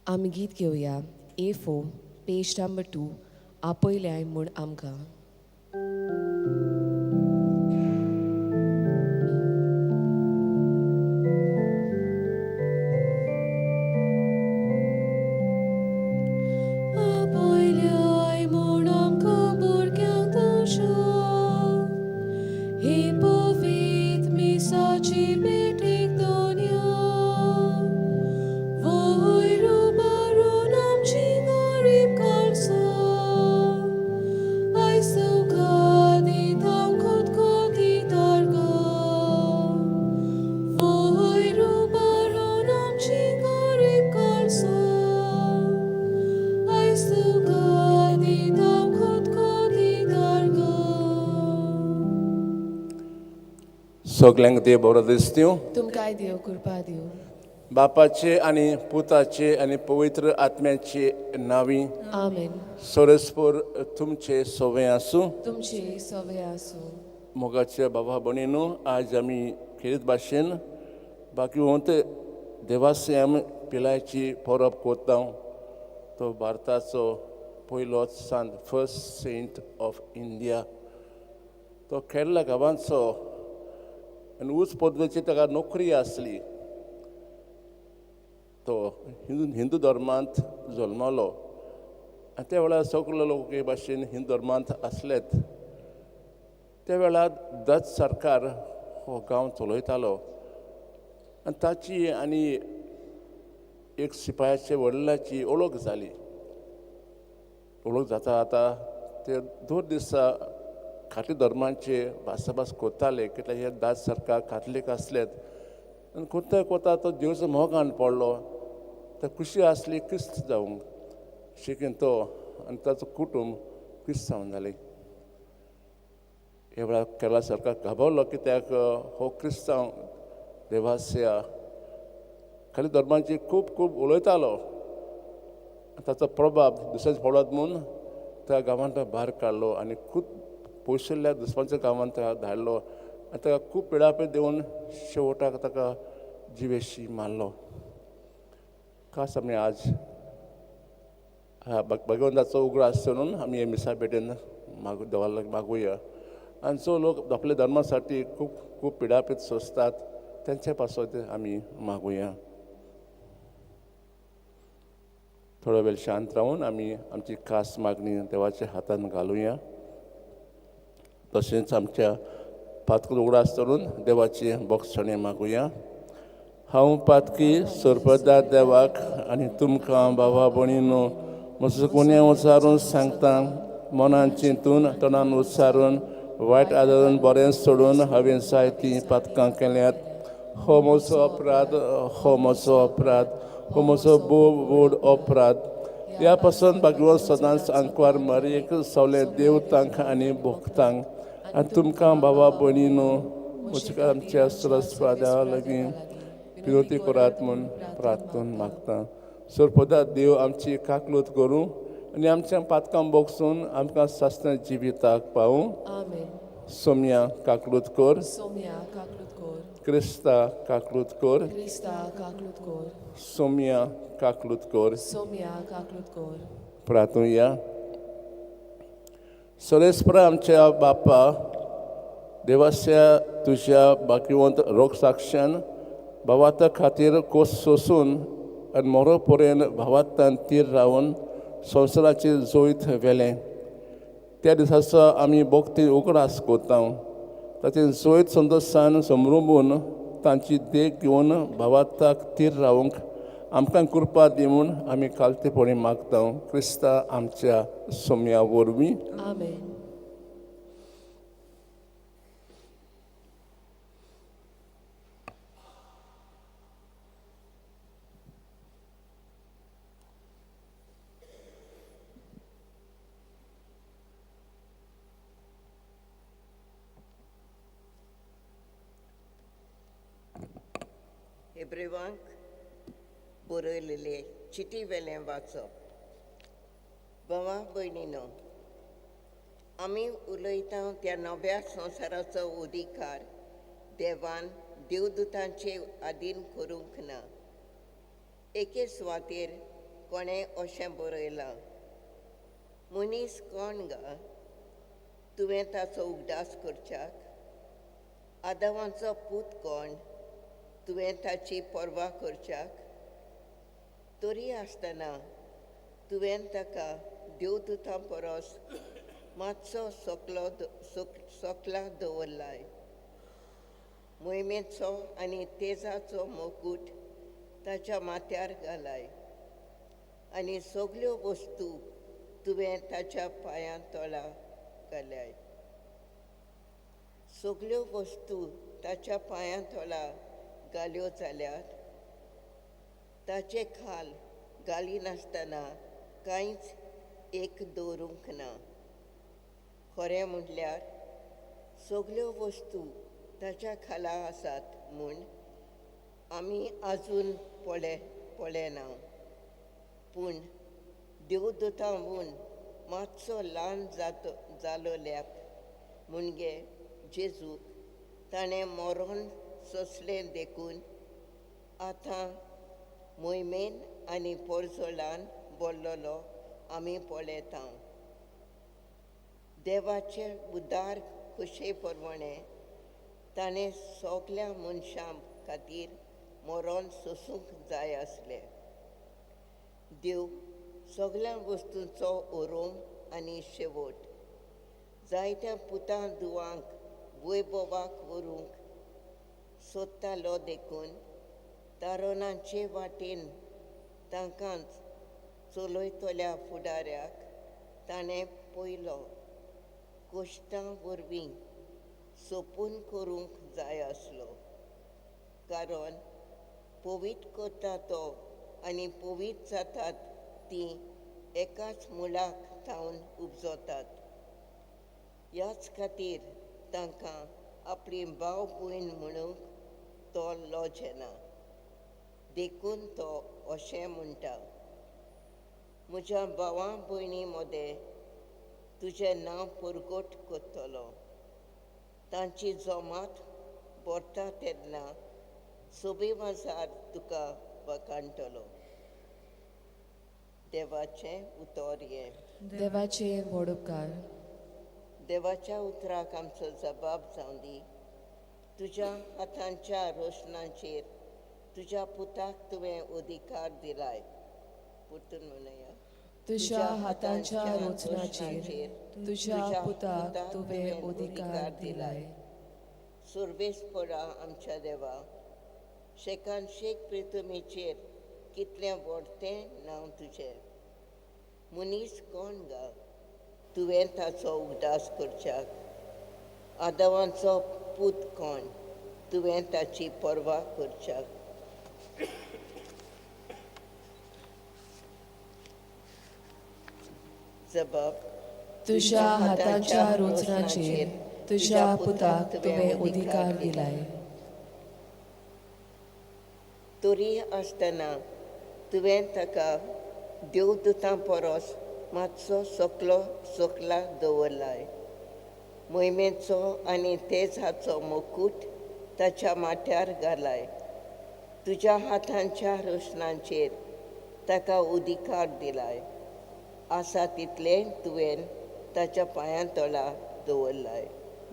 आमी गीत घेवया A4 page number 2 आपयल्याय म्हूण आमकां. आपयल्याय म्हूण आमकां भुरग्यांक तुज्या ही पवित्र मिसाची भेटीक दोनया वयर उबारून आमची गरीब काळजां आयज तुका दिता खतखतीत आर्गां वयर उबारून आमची गरीब काळजां आयज तुका दिता खतखतीत आर्गां. सगल्यांक देव बरो दिसत्यो. तुमकांय देव कृपा दिवं. बापाचे आनी पुताचे आनी पवित्र आत्म्याचे नांवी. आमेन. सोरसपूर तुमचे सोवे आसूं. तुमचे सवे आसूं. मोगाच्या बाबा भयणीनो, आज आमी खेरीत भाशेन बाकी देवास्यम पिलायची परब कोत्ता. तो भारताचो पयलोच सांत, फर्स्ट सेंट ऑफ इंडिया. तो केरला गांवांचो आनी उंच पदवेची ताका नोकरी आसली. तो हिंदू हिंदू धर्मांत जल्मलो आनी त्या वेळार सगळे लोक हे भाशेन हिंदू धर्मांत आसलेत. त्या वेळार डच सरकार हो गांव चलयतालो आनी ताची आनी एक सिपायाच्या वडिलाची वळख जाली. वळख जाता जाता ते दर दिसा खाटली धर्माचे भासाभास करताले, कित्याक हे डच सरकार कातलीक आसलेत. आनी कोत्ता कोत्ता तो देवचो मोगान पडलो. तो खुशी आसली क्रिस्त जावंक शिकीन. तो आनी ताचो कुटूंब क्रिस्तांव जालें. ह्या वेळार केरला सरकार घाबरलो, कित्याक हो क्रिस्तांव देवास्या खाली धर्माची खूब खूब उलयतालो. ताचो प्रभाव दुसऱ्याच पडत म्हूण त्या गांवांत तो भायर काडलो आनी खूब पयसुल्ल्या दुसऱ्यांच्या गांवांत ताका धाडलो आनी ताका खूब पिडापीड दिवन शेवटाक ताका जिवेशी मारलो. खास आमी आज ह्या भगवंताचो उगडास करून आमी हे मिसा भेटेन मागू, देवा लागीं मागुया आनी जो लोक आपल्या धर्मासाठी खूब खूब पिडापीड सोंसतात तेंचे पासत आमी मागुया. थोडो वेळ शांत रावन आमी आमची खास मागणी देवाच्या हातान घालुया. तशेंच आमच्या पातक उगडास करून देवाची बोगसणे मागुया. हांव पातकी सोरपदा देवाक आनी तुमकां बाबा भयणीनो म्हजो गुन्यांव उचारून सांगता. मनान चिंतून, तोंडान उच्चारून, वायट आदरान बरें सोडून हांवें जायतीं पातकां केल्यात. हो म्हजो अपराध, हो म्हजो अपराध, हो म्हजो भोव व्हड अपराध. ह्या पासून भगवंत सदांच आंकवार मारयेक, सगळे देवतांक आनी भक्तांक आनी तुमकां बाबा भयणीनो म्हज्या आमच्या सरस्पा देवा लागीं विनवती करात म्हूण प्रार्थना मागता. सरपदा देव आमची काकलूत करूं आनी आमच्या पातकां बोगसून आमकां सासणा जिविताक पावूं. आमेन. सोम्या काकलूत कर. सोम्या काकलूत कर. क्रिस्ता काकलूत कर. क्रिस्ता काकलूत कर. सोम्या काकलूत कर. सोम्या काकलूत कर. प्रार्थुया. सरेस्परा आमच्या बापा देवास्या, तुज्या बाकिवंत रोगसाक्षान भावार्था खातीर कोस सोसून आनी मोरो पर्यंत भावार्थान तीर रावन संवसाराचेर जैत व्हेलें. त्या दिसाचो आमी भक्ती उगडास करता. ताचें जैत संतोशान समरुंबून तांची देख घेवन भावार्थाक तीर रावंक आमकां कृपा दी म्हूण आमी कालतेपणी मागता, क्रिस्ता आमच्या सोम्या वरवीं. आमेन. हेब्रेवांक बरयलेले चिटी वेलें वाचप. भावा भयणीनो, आमी उलयता त्या नव्या संवसाराचो अधिकार देवान देवदूतांचे आदीन करूंक ना. एके सुवातेर कोणें अशें बरयलां, मनीस कोण गा तुवें ताचो उगडास करच्याक, आदावांचो पूत कोण तुवें ताची पर्वा करच्याक. तरी आसतना तुवें ताका देवदूतां परस मातसो सकलो सकला दवरलाय, मोहिमेचो आनी तेजाचो मुकूट ताच्या माथ्यार घालाय आनी सगल्यो वस्तू तुवें ताच्या पांयां तोला घाल्याय. सगल्यो वस्तू ताच्या पांयां तोला घाल्यो जाल्यार ताचे खाल घालिनासतना कांयच एक दवरूंक ना. खरें म्हणल्यार सगल्यो वस्तू ताच्या खाला आसात म्हूण आमी आजून पळयना, पूण देवदूतां म्हूण मातसो ल्हान जालोल्याक मुणगे जेजूक ताणें मरण सोंसलें देखून आतां मोहिमेन आनी पोरजोलान बोल्लोलो आमी पळयता. देवाचे उदार खोशये प्रमाणें ताणें सगल्या मनशां खातीर मरण सोंसूंक जाय आसलें. देव सगल्या वस्तूंचो ओरोम आनी शेवट, जायत्या पुतां धुवांक वैभवाक व्हरूंक सोदतालो देखून तारोनाचे वाटेन तांकां चलयतल्या फुडाऱ्याक ताणें पयलो कोश्टां वरवीं सोपून करूंक जाय आसलो, कारण पवित्र करता तो आनी पवित्र जातात तीं एकाच मुळाक थावन उपजतात. ह्याच खातीर तांकां आपली भाव भयण म्हणूंक तो लजेना, देखून तो अशें म्हणटा, म्हज्या भावा भयणी मदें तुजें नांव परगट करतलो. तांची जमात भरता तेन्ना सोबे माजार तुका वखाणटलो. देवाचें उतर हें. देवाचे व्हड उपकार. देवाच्या उतराक आमचो जबाब जावं दी. तुज्या हातांच्या रोशणाचेर तुज्या पुताक तुवें अधिकार दिलाय. परतून म्हणया, तुज्या हातांच्या रोचनाचेर तुज्या पुताक तुवें अधिकार दिलाय. सर्वेस्परा आमच्या देवा, शेकान शेक प्रितुमेचेर कितलें व्हडतें नांव तुजें. मनीस कोण गा तुवें ताचो उगडास करच्याक, आदावांचो पूत कोण तुवें ताची पर्वा करच्याक. जबाब, तुज्या हातांच्या रोचनाचेर तुज्या पुताक तुवें अधिकार दिलाय. तरी आसतना तुवें ताका देवदूतां परस मातसो सकलो सकला दवरलाय, मोहिमेचो आनी तेजाचो मुकूट ताच्या माथ्यार घालाय. तुज्या हातांच्या रोशणाचेर ताका अधिकार दिलाय, आसा तितलें तुवें ताच्या पांयां तोला दवरलाय.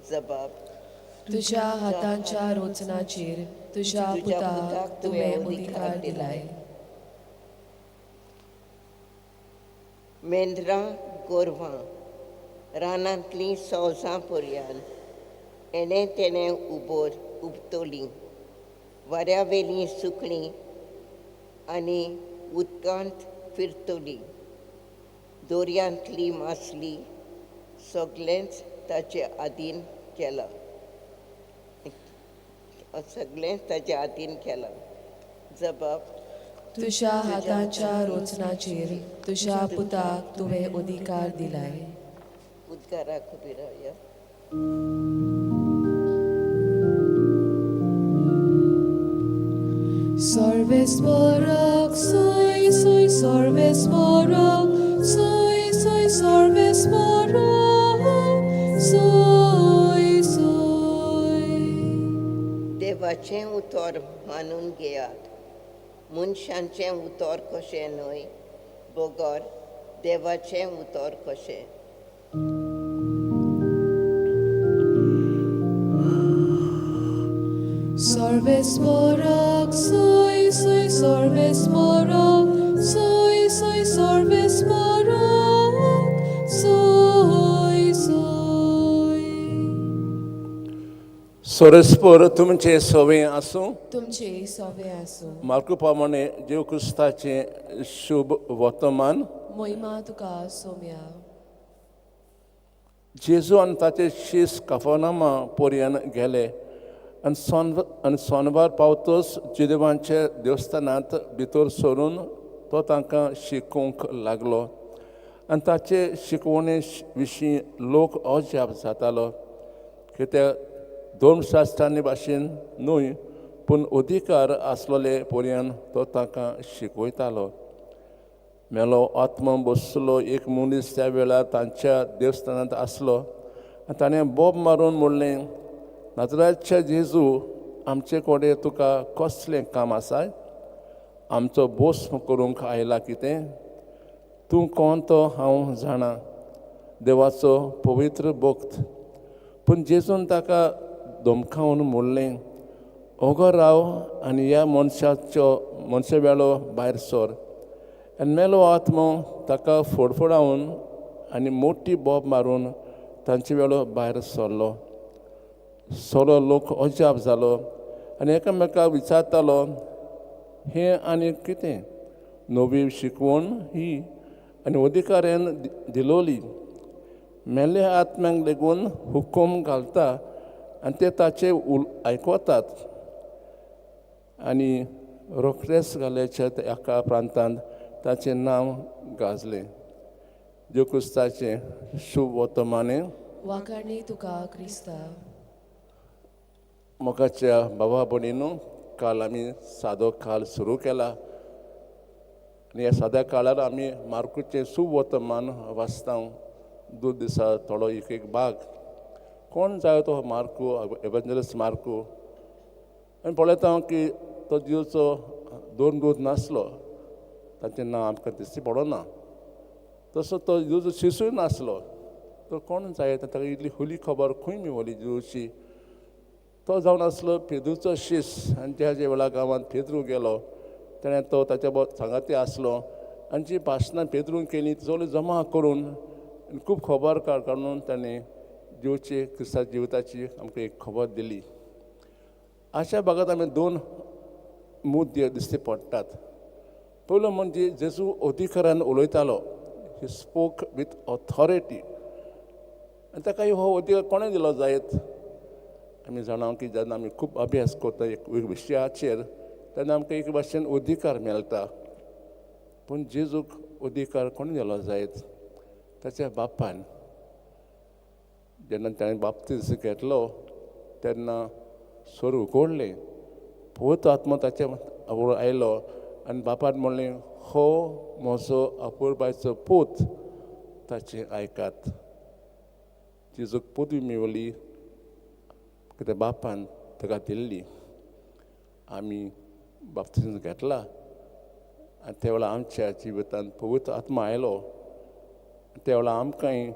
जबाब, तुज्या हातांच्या रोचनाचेर तुज्या पुताक तुवें अधिकार दिलाय. मेंढरां गोरवां रानांतलीं सवजां पर्यान एणें तेणें उबोर उबतलीं, वाऱ्यावेलीं सुकणीं आनी उदकांत फिरतलीं, दोरयांतली मासली सगळेंच ताचे आदीन केलां, सगळेंच ताचे आदीन केलां. जबाब, तुज्या हाताच्या रोचनाचेर तुज्या पुताक तुवें अधिकार दिलाय. उद्गाराक उबी रावया. सर्वेस्पराक सोय सोय सर्वेस्पराक सोय सोय सर्वेस्पराक सोय सोय. देवाचें उतर मानून घेयात, मनशांचें उतर कशें न्हय बगर देवाचें उतर कशें. सर्वेस्पराक सोय सोय सर्वेस्पराक सोय सोय सर्वेस्पराक सोय सोय. सोरस्पोर तुमचे सवे आसूं. तुमचे सोवे आसूं. मार्कू प्रमाणे जेव क्रिस्ताचें शुभ वर्तमान. मोहिमा तुका सोम्या. जेजू आनी ताचे शीस काफनामा पोरयान गेले आनी सोन आनी सोनवार पावतच जेदेवांच्या देवस्थानांत भितर सरून तो तांकां शिकोवंक लागलो आनी ताचे शिकवणे विशीं लोक अजाप जातालो, कित्याक धर्मशास्त्रांनी भाशेन न्हय पूण अधिकार आसलेले पोरयान तो तांकां शिकयतालो. मेलो आत्मा बसलो एक मनीस त्या वेळार तांच्या देवस्थानांत आसलो आनी ताणें बोब मारून म्हणलें, नाजराच्या जेजू, आमचे कडेन तुका कसलें काम आसा? आमचो बोस करूंक आयला कितें? तूं कोण तो हांव जाणा, देवाचो पवित्र भक्त. पूण जेजून ताका धमकावन म्हणलें, ओगो राव आनी ह्या मनशाचो मनशा वेळो भायर सर. आनी मेलो आत्मो ताका फडफडावन आनी मोटी बोब मारून तांचे वेळो भायर सरलो. सगळो लोक अजाप जालो आनी एकामेकाक विचारतालो, हें आनी कितें नवी शिकवण ही आनी अधिकाऱ्यान दिलोली. मेल्ल्या आत्म्यांक लेगून हुकूम घालता आनी ते ताचे आयकतात. आनी रोखडेच घाल्याच्या एका प्रांतांत ताचें नांव गाजलें. देव क्रिस्ताचें शुभ वर्तमाने. वाखाणी तुका क्रिस्ता. मोगाच्या बाबा भयणीनो, काल आमी सादो काल सुरू केला आनी ह्या साद्या काळार आमी मार्कूचें सुवर्तमान वाचता. दोन दिसा थोडो एक एक भाग. कोण जाय तो मार्कू, एवेंजलिस्ट मार्कू. आमी पळयता की तो जेजूचो दोन दूत नासलो, ताचें नांव आमकां दिश्टी पडना. तसो तो जेजूचो शिशूय नासलो. तो कोण जाय ताका इतली हुली खबर खंय मेवली जेजूची? तो जावन आसलो पेद्रूचो शीस आनी त्या ज्या वेळार गांवांत पेद्रू गेलो तेणें तो ताच्या बरोबर सांगाती आसलो आनी जी भाशणां पेद्रून केली ती सगळी जमा करून आनी खूब खबर काडून ताणें जेवचे क्रिस्ता जिविताची आमकां एक खबर दिली. अशा भागांत आमी दोन मुद्दे दिश्टी पडटात. पयलो म्हणजे जेजू अधिकारान उलयतालो, ही स्पोक वीथ ऑथॉरिटी. आनी ताका हो अधिकार कोणें दिलो जायत? आमी जाणा की जेन्ना आमी खूब अभ्यास करता एक विशयाचेर तेन्ना आमकां एक भाशेन अधिकार मेळटा. पूण जेजूक अधिकार कोणें दिलो जायत? ताच्या बापान. जेन्ना ताणें बाप्तीज घेतलो तेन्ना स्वर्ग उगडलें, पवित्र आत्मा ताच्या बरोबर आयलो आनी बापान म्हणलें, हो म्हजो अपुरबायचो पूत, ताचें आयकात. जेजूक पदवी मेवली कित्याक बापान ताका दिल्ली. आमी बाप्तीज घेतला आनी त्या वेळार आमच्या जिवितांत पवित्र आत्मा आयलो. त्या वेळार आमकांय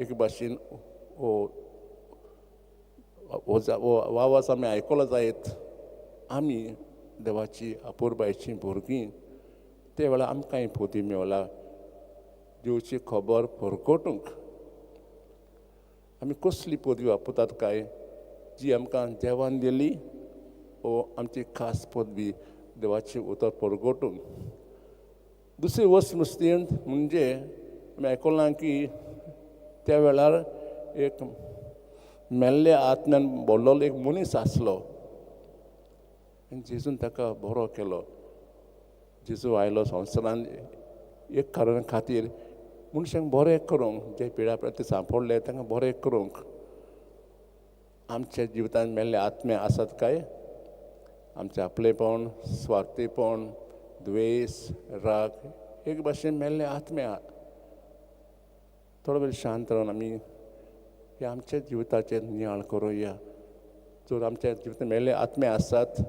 एक भाशेन हो आवाज आमी आयकलो जायत. आमी देवाची अपुरबायची भुरगीं. त्या वेळार आमकांय पदवी मेवला देवची खबर परगटूंक. आमी कसली पदवी वापरतात काय जी आमकां देवान दिली ओ आमची खास पदवी देवाची उतर परगटूंक? दुसरी वस्त मुस्तीन म्हणजे आमी आयकलां की त्या वेळार एक मेल्ल्या आत्म्यान भरलेलो एक मनीस आसलो आनी जेजून ताका बरो केलो. जेजू आयलो संवसारान एक कारण खातीर, मनशांक बरें करूंक, जे पिड्या ते सांपडले तांकां बरें करूंक. आमच्या जिवितांत मेल्ले आत्मे आसात काय? आमचें आपलेपण, स्वार्थीपण, द्वेस, राग एक भाशेन मेल्ले आत्मे. थोडो वेळ शांत रावन आमी हे आमच्या जिविताचेर नियाळ करुया. जर आमच्या जिवितांत मेल्ले आत्मे आसात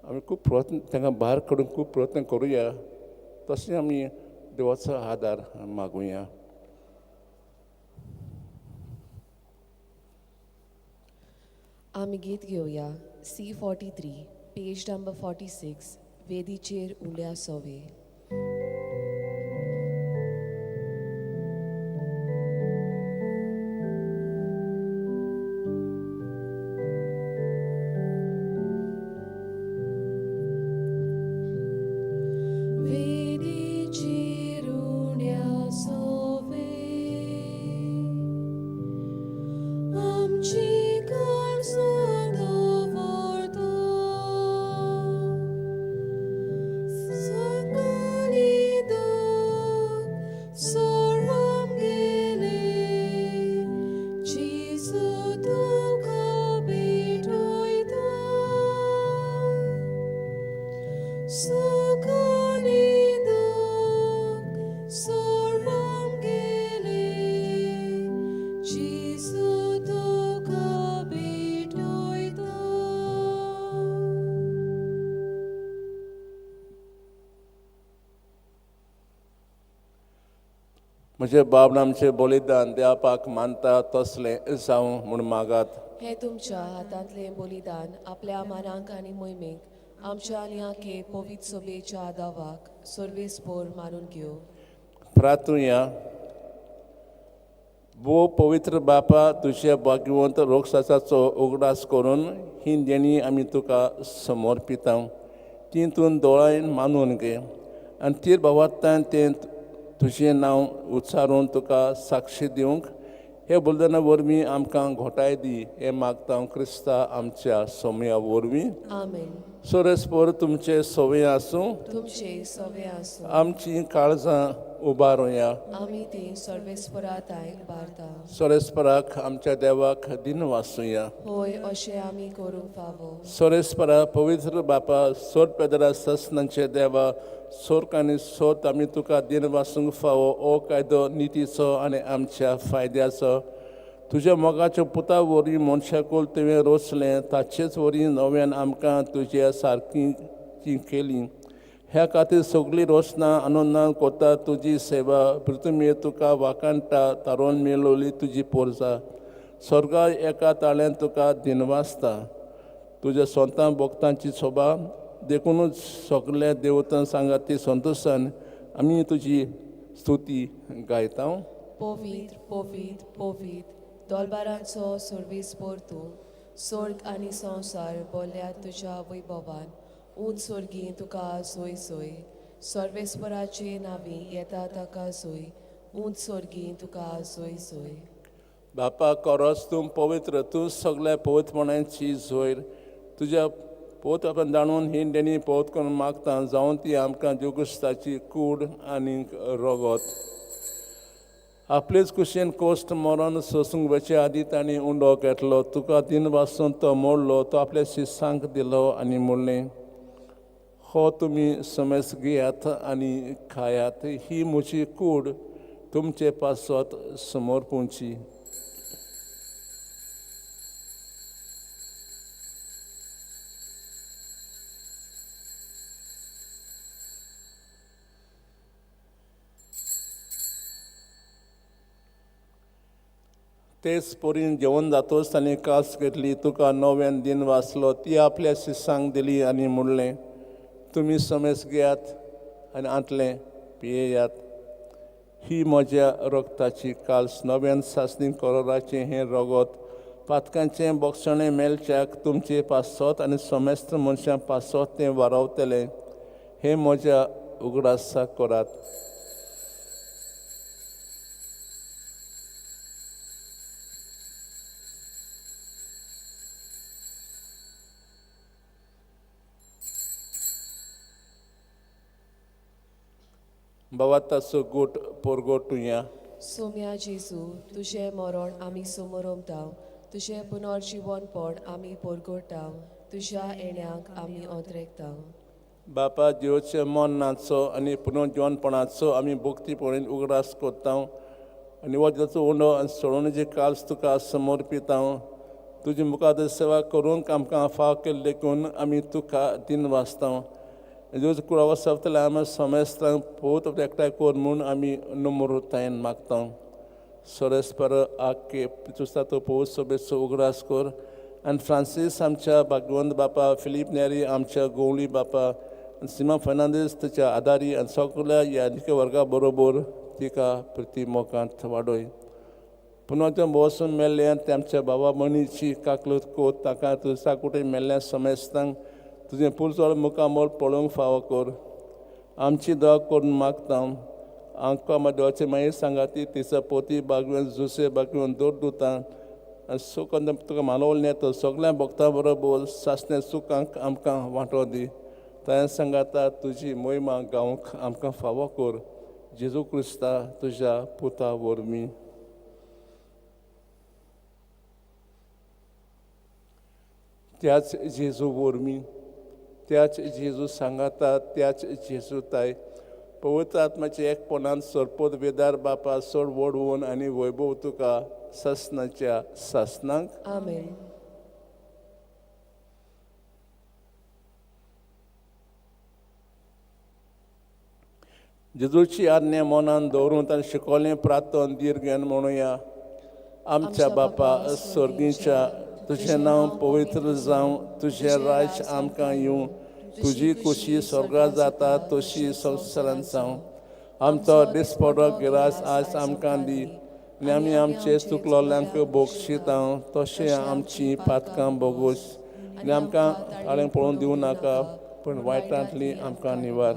आमी खूब प्रयत्न तांकां भायर काडूंक खूब प्रयत्न करुया. तशें आमी देवाचो आदार मागुया. आमी गीत घेवया C 43 page number 46 वेदीचेर उण्या सोवे. वेदीचेर उण्या सोवे आमची काळजां दवरता सकाळी दुख सोडून गेले जेजू तुका भेटयता सुखानी दुख सोडून गेले जेजू तुका भेटयता. म्हजे बाब आमचें बलिदान देवाक मानता तसलें जावं म्हूण मागात. हे तुमच्या हातांतलें बलिदान आपल्या मानांक आनी मोहिमेक आमच्या आनी आखे पवित्र सोबेच्या दावाक सर्वेस्पोर मानून घेवं. प्रार्थुया. भोव पवित्र बापा, तुज्या भाग्यवंत रोगसाचो उगडास करून ही देणी आमी तुका समर्पिता. ती तूं दोळ्यान मानून घे आनी ती भावार्थान तें तुजें नांव उच्चारून तुका साक्षी दिवंक हे बलिदाना वरवीं आमकां घोटाय दी. हें मागता क्रिस्ता आमच्या सोम्या वरवीं. आमेन. सोरेस्पोर तुमचे सोवे आसूं. तुमचे सोवे आसूं. आमची काळजां उबारुया. आमी ती सर्वेस्परा ताय उबारता. सोरेस्पराक आमच्या देवाक दिन वासुया. होय, अशें आमी करूंक फावो. सोरेस्परा पवित्र बापा, सोर पेदरा ससनांचे देवा, सोर्क आनी सोत आमी तुका दिन वासूंक फावो. ओ कायदो नितीचो आनी आमच्या फायद्याचो. तुज्या मोगाच्या पुता वरवीं मनशाकूल तुवें रोसलें, ताचेच वरवीं नव्यान आमकां तुज्या सारकी ती केली. ह्या खातीर सगळीं रोसना आनंदान कोता तुजी सेवा. पृथ्वीर तुका वाखाणटा तारोन मेळवली तुजी पोरसा. स्वर्गार एका ताळ्यान तुका दिनवासता. तुज्या स्वता भक्तांची सोबा देखुनूच सगल्या देवतां सांगात ती संतोशान आमी तुजी स्तुती गायता. पवित्र पवित्र पवित्र दोलबारांचो सर्वेस्पोर तूं, स्वर्ग आनी संवसार बोल्ल्या तुज्या वैभवान. ऊंच स्वर्गी तुका सोय सोय. सर्वेस्पराचे नांवी येता ताका सोय. ऊंच स्वर्गी तुका सोय सोय. बापा कोरोस तूं पवित्र, तूं सगल्या पवित्रपणाची जोयर. तुज्या पोत आपण जाणून ही देणी पोत करून मागता जावन ती आमकां देवकुस्ताची कूड आनी रगत. आपलेच कुशीन कोश्ट मरण सोसूंक वचचे आदी तांणी उंडो घेतलो, तुका दिन वासून तो मोडलो, तो आपल्या शिसांक दिलो आनी म्हणलें, हो तुमी समज घेयात आनी खायात, ही म्हजी कूड तुमचे पासत समर्पूंची. तेच पोरीन जेवण जातोच ताणें कास घेतली, तुका नव्यान दिन वाचलो, ती आपल्या शिसांक दिली आनी म्हणलें, तुमी समज घेयात आनी आंतलें पियेयात, ही म्हज्या रगताची काल्स नव्यान सासणी करोराचें हें रगत पातकांचें बोगसणें मेळच्याक तुमचे पासत आनी समेस्त मनशां पासत तें वारावतलें. हें म्हज्या उगडासाक करात. बाबा ताचो गोट पोरगोटुया. सोम्या जेजू, तुजें मरण आमी समोरमता, तुजें पुनर्जिवनपण आमी पोरगोटा, तुज्या येण्याक आमी ओंतरेकता. बापा जिवचे मरणाचो आनी पुनर्जिवनपणाचो आमी भक्तीपणान उगडास करता आनी वज्राचो उंडो आनी सोडोवणेची काल्स तुका समर्पिता. तुजी मुखार सेवा करूंक आमकां फाव केल्ले देखून आमी तुका दिन वाचता. जेजू कुळावा सवतल्या आमी समेस्तांक पोत एकठांय कर म्हूण आमी नम्रतायेन मागता. सोरेस्पर आके तुजो तो पोवत सोबेचो उगडास कर आनी फ्रांसीस आमच्या भागवंत बापा, फिलीप नेरी आमच्या गोवली बापा, सीमा फर्नांडीस तिच्या आदारी आनी सगल्या यानिके वर्गा बरोबर तिका प्रतिमोकांत वाडय. पुनः तें भोवसून मेल्लें ते आमच्या बाबा मनीची काकलूत कोत ताका तुजा कुठे मेल्ल्या समेस्तांक तुजें पुरचोळ मुखामोल पळोवंक फावो कर. आमची दवा करून मागता आमकां देवाचे मागीर सांगाती तिचा पोती बागवेन जुसे बागवेन दोर दुता आनी सुख तुका मानवलें तर सगळ्या भक्तां बरोबर सासणे सुखांक आमकां वांटो दी. ताणें सांगाता तुजी मोहिमा गावंक आमकां फावो कर. जेजू क्रिस्ता तुज्या पुता वरवीं. त्याच जेजू वरवीं, त्याच जेजू सांगाता, त्याच जेजू ताय पवित्र आत्माचे एकपणान सरपोत वेदार बापा सोड वडवून आनी वैभव तुका सासणाच्या सासणाक. आमेन. जेजूची आज्ञा मनान दवरून ताणें शिकवलें प्रार्थन दीर्घ म्हणुया. आमच्या बापा सर्गीच्या, तुजें नांव पवित्र जावं, तुजें राज्य आमकां येवं, तुजी खुशी स्वर्गात जाता तशी संवसारांत जावं. आमचो दिसपडो गिरास आज आमकां दी आनी आमी आमचे चुकलोल्यांक बोगशिता तशें आमची पातकां बोगोस आनी आमकां ताळें पळोवन दिवं नाका, पूण वायटांतली आमकां निवार.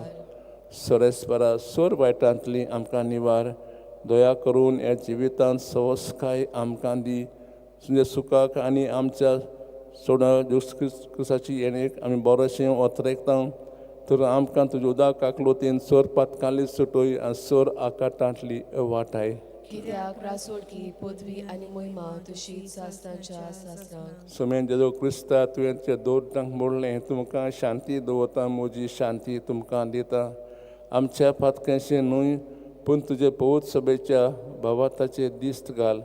सोरेस्परा सोर वायटांतली आमकां निवार. दया करून ह्या जिवितांत सवसकाय आमकां दी. तुज्या सुखाक आनी आमच्या सोडा क्रिस्ताची येणेक आमी बरोशें ओतरेकता तर आमकां तुज्या उदक काकलोतीन सोर पातकांली सुटय आनी सोर आकाटांतली वाटाय. कित्याक रासोळकी पदवी आनी मोहिमा तुशी सासणाच्या सासणाक. सुमेन जेजू क्रिस्ता तुवें तुज्या दोटांक मोडलें, तुमकां शांती दवरता, म्हजी शांती तुमकां दिता. आमच्या पातकांचे न्हय पूण तुजे पवित्र सभेच्या भावाताचे दिस्त घाल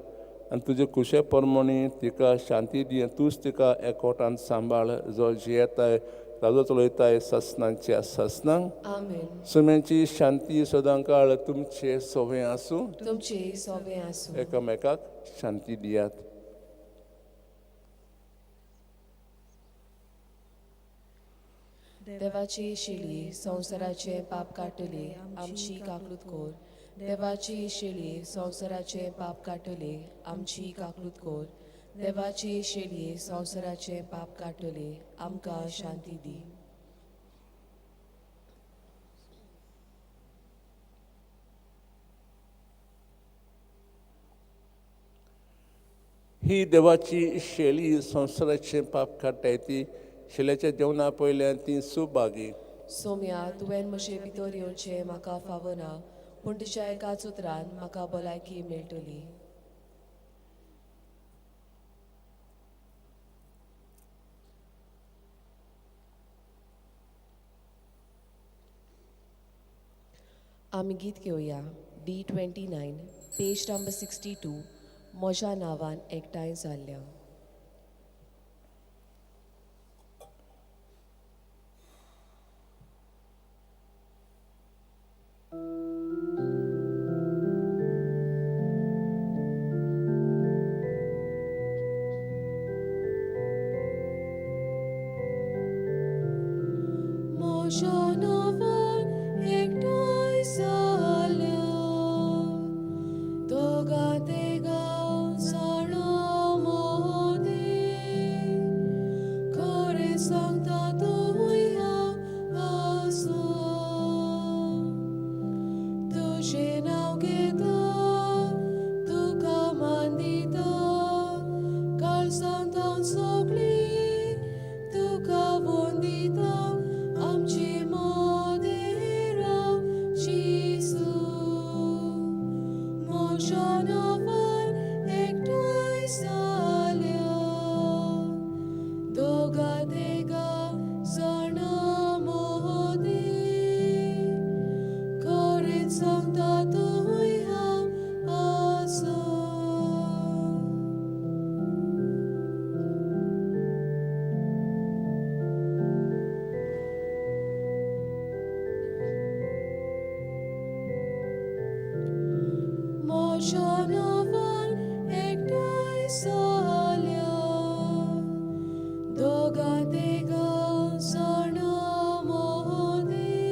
आनी तुजे कुशे प्रमाणे तिका शांती दी. तूंच तिका एकवटान सांबाळ, जो जियेताय राजो चलयताय सासणाच्या सासणाक. आमेन. सुम्यांची शांती सदां काळ तुमचे सोवे आसूं. तुमचे सोबे आसूं. एकामेकाक शांती दियात. देवाची शिली संवसाराचे पाप काडटली आमची काकलूत कोर. देवाची शिली संवसाराचे पाप काडटली आमची काकलूत कोर. देवाची शिली संवसाराचे पाप काडटली आमकां शांती दी. ही देवाची शेली संवसाराचे पाप काडटाय ती शेल्याच्या जेवणा पयल्यान ती सुभागी. सोम्या, तुवें म्हजे भितर येवचें म्हाका फावना, पूण तुज्या एकाच उतरान म्हाका भलायकी मेळटली. आमी गीत घेवया D 29 page number 62 म्हज्या नांवान एकठांय जाल्ल्या. म्हज्या नांवान एकठांय जाल्या दोगां तेगां जाणां मदीं, खरें सांगता तूं आसा. तुजें नांव घेता तुका मान दिता, काळजांत सगळीं तुका वंदिता. आमचे मदें राव जेजू, म्हज्या नांवान एकठांय जाल्या दोगां तेगां जाणां मदीं, खरें सांगता तूं हांव आसा. मोशा नांवान एकठांय जाल्या दोगां तिगां जाणां मोदी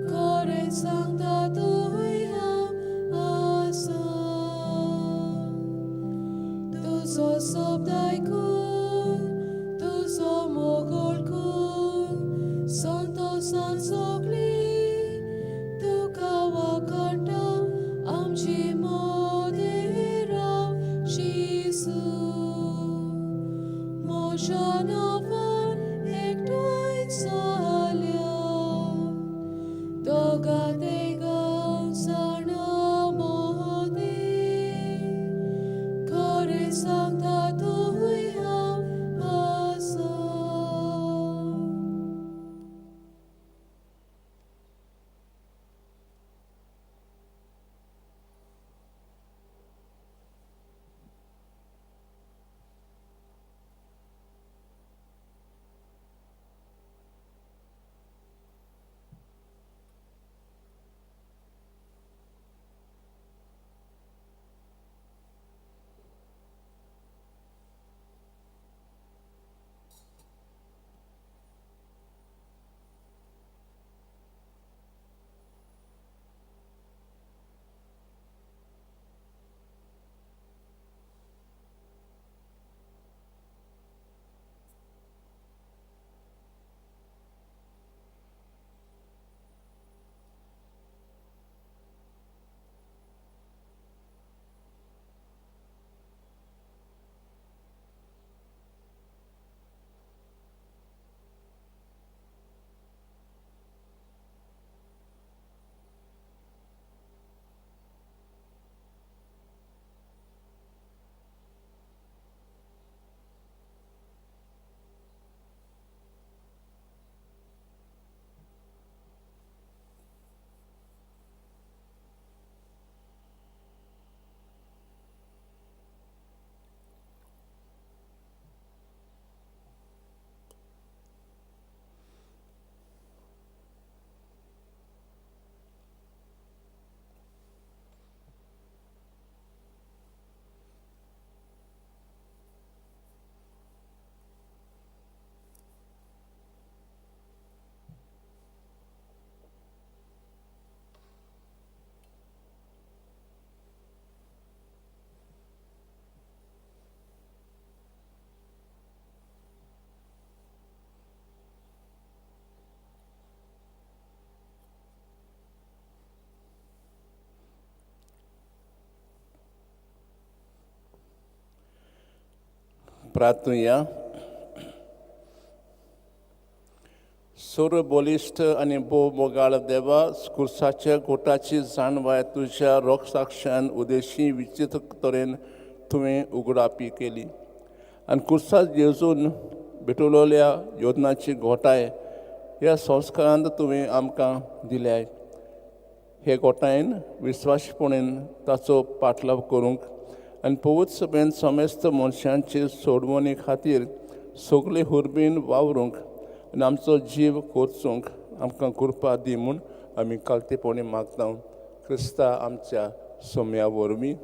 खरें सांगता तूं हांव आसा तुजो शब्द आयकून तुजो मोग ओळखून संतोसान सगळीं तुका वाखाणटा आमची मदें राव जेजू मोशा नांवान एकठांय जाल्या दोगां तिगां जाणां मोदी खरें सांगता तूं हांव आसा. प्रार्थुया. सर्व बलिश्ट आनी भोव मोगाळ देवा, खुर्साच्या गोटाची जाणवाय तुज्या रोखसाक्षान उदेशी विचित्र तरेन तुवें उगडापी केली आनी खुर्साक येवजून भेटवलेल्या योजनाची घोटाय ह्या संस्कारांत तुवें आमकां दिल्याय. हे घोटायेन विस्वासपणेन ताचो पाटलाव करूंक आनी पवित्र सभेन समेस्त मनशांचे सोडवणे खातीर सगळे हुर्बीन वावरूंक आनी आमचो जीव कोर्चूंक आमकां कृपा दी म्हूण आमी कालतेपणी मागता क्रिस्ता आमच्या सोम्या वरवीं.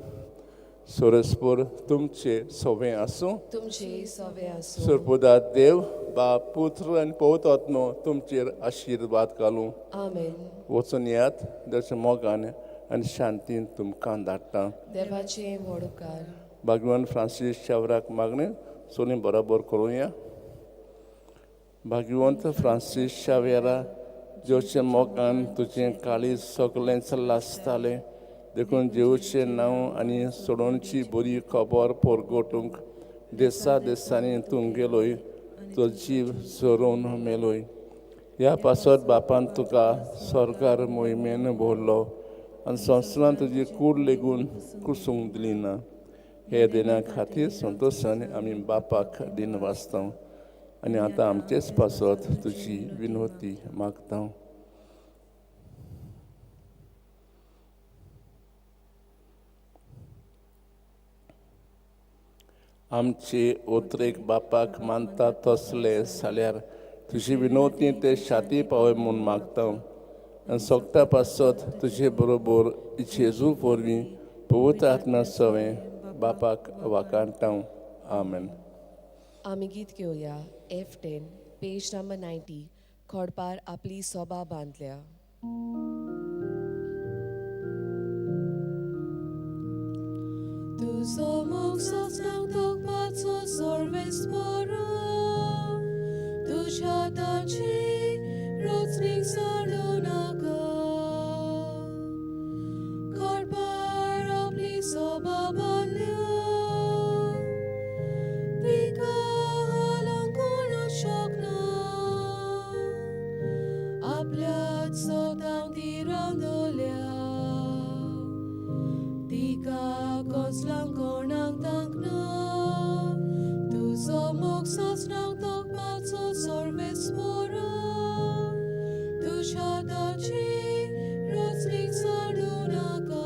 सोरसपूर तुमचे सोवें आसूं. तुमचे सवे आसूं. सरपुदा देव बाप पुत्र आनी पवित्र आत्मो तुमचेर आशिर्वाद घालूं. आमेन. वचून येयात देवाच्या मोगान आनी शांतीन तुमकां धाडटा. देवाचे व्हड उपकार. भाग्यवान फ्रांसीस शावराक मागणें सोनी बरोबर करुया. भाग्यवंत फ्रांसीस शावेरा, जेवचे मोगान तुजें काळीज सगळेंच लासतालें, देखून जेवचें नांव आनी सोडोवची बरी खबर परगटूंक देसा देसांनी तूं गेलोय, तो जीव झरोवन मेलोय. ह्या पासत बापान तुका स्वर्गार मोहिमेन भरलो आनी संवसारान तुजी कूड लेगून कुसूंक दिली ना. हे दिना खातीर संतोशान आमी बापाक दिन वाचता आनी आतां आमचेच पासत तुजी विनवती मागता. आमचे ओत्रेक बापाक मानता तसले जाल्यार तुजी विनवती ते शाती पावय म्हूण मागता. आनी सोगटा पासत तुजे बरोबर जेजू वरवीं पवित्र आत्म्या सवें बापाक वाकाणता. आमेन. आमी गीत घेवया F 10 page number 90 खोडपार आपली सोबा बांदल्या. तुजो मोग सोंसनाक तोखपाचो सर्वेस बरो तुज्या ताची रोचणीक सोडूं नाका खोडपार आपली सोबा बांदल्या तिका हालोवंक कोणूच शकना आपल्याच सोदांक ती रांदोल्या तिका कोसलांक कोणाक तांकना तुजो मोग सोंसनाक तोखपाचो सर्वेस बरो तुज्या ताची रोचणीक सोडूं नाका.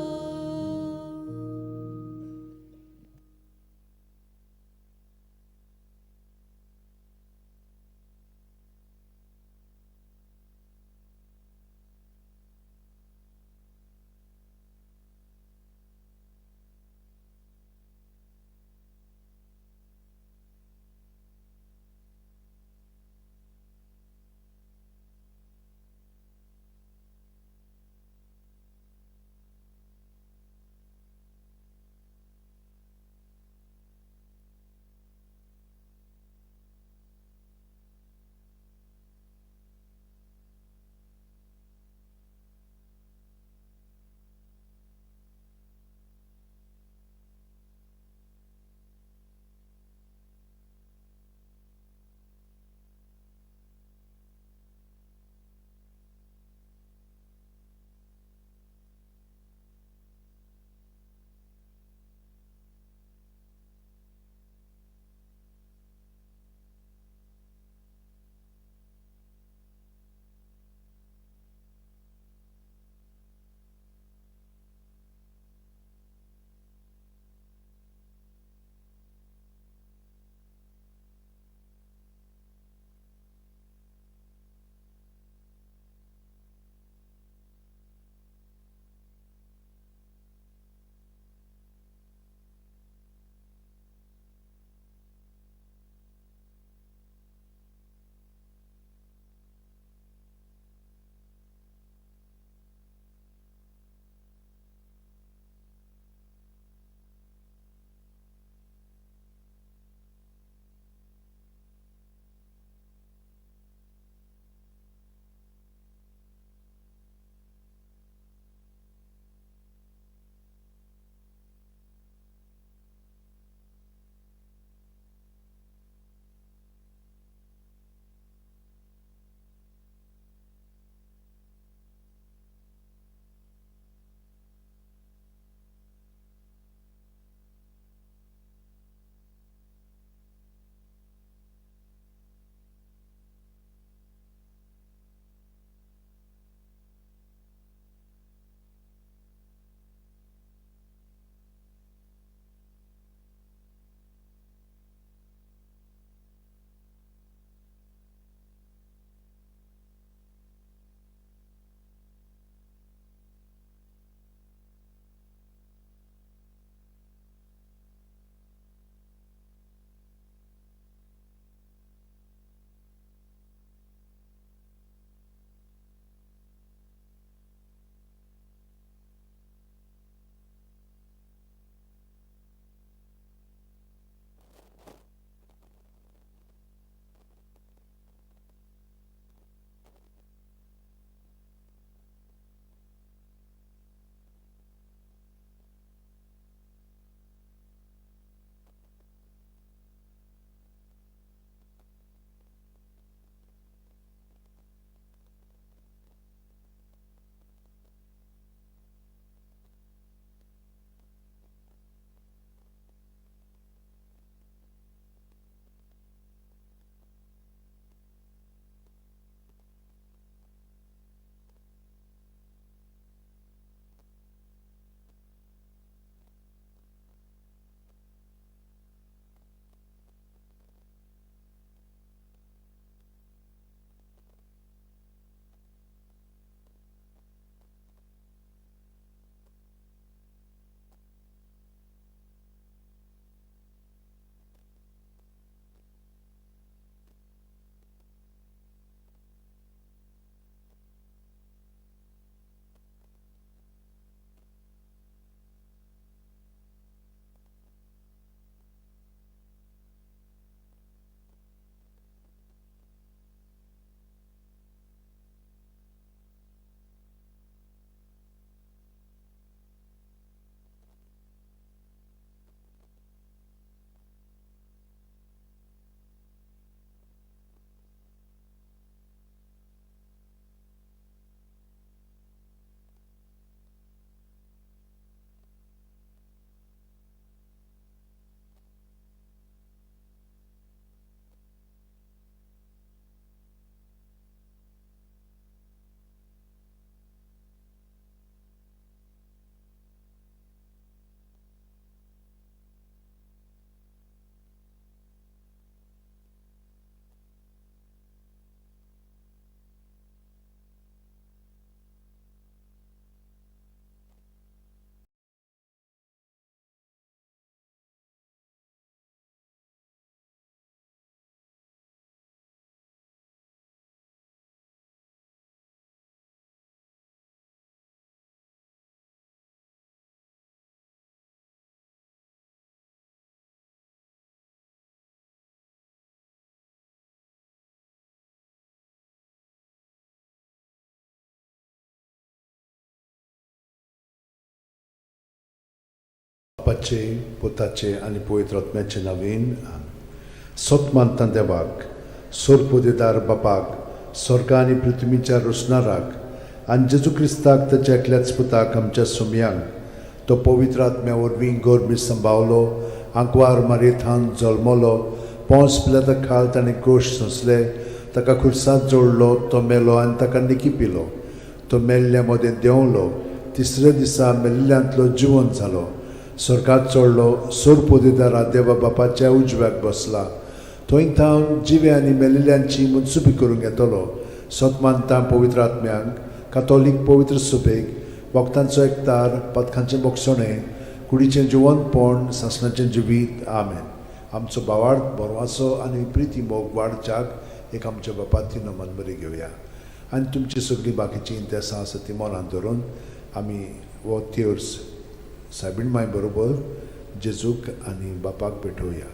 बापाचे, पुताचे आनी पवित्र आत्म्याचे नवीन. सत मानता देवाक, सोरपोदेदार बापाक, स्वर्गा आनी पृथ्वीच्या रोसणाराक, आनी जेजू क्रिस्ताक, ताच्या एकल्याच पुताक, आमच्या सुमयांक, तो पवित्र आत्म्या वरवीं गोरमी संभावलो, आंकवार मारयेथान जल्मलो, पोंस पिलाता खाल ताणें कोश सोंसले, ताका खुर्सांत जोडलो, तो मेलो आनी ताका निकी पिलो, तो मेल्ल्या मदें देंवलो, तिसऱ्या दिसा मेल्ल्यांतलो जिवन जालो, स्वर्गात चडलो, सोरपोदेदारा देवा बापाच्या उजव्याक बसला, थंय थावन जिवे आनी मेल्ल्यांची मनसुबी करूंक येतलो. सत मानता पवित्र आत्म्यांक, कातोलीक पवित्र सुबेक, वखदांचो एकतार, पदकांचें बोगसणें, कुडीचें जिवनपण, सासणाचें जिवीत. आमेन. आमचो भावार्थ, बरवासो आनी प्रिती मोग वाडच्याक एक आमच्या बापाती नमन बरी घेवया आनी तुमची सगळीं बाकीचीं इंतेसां आसा ती मनांत धरून आमी हो तेर्स सायबीण माय बरोबर जेजूक आनी बापाक भेटोवया.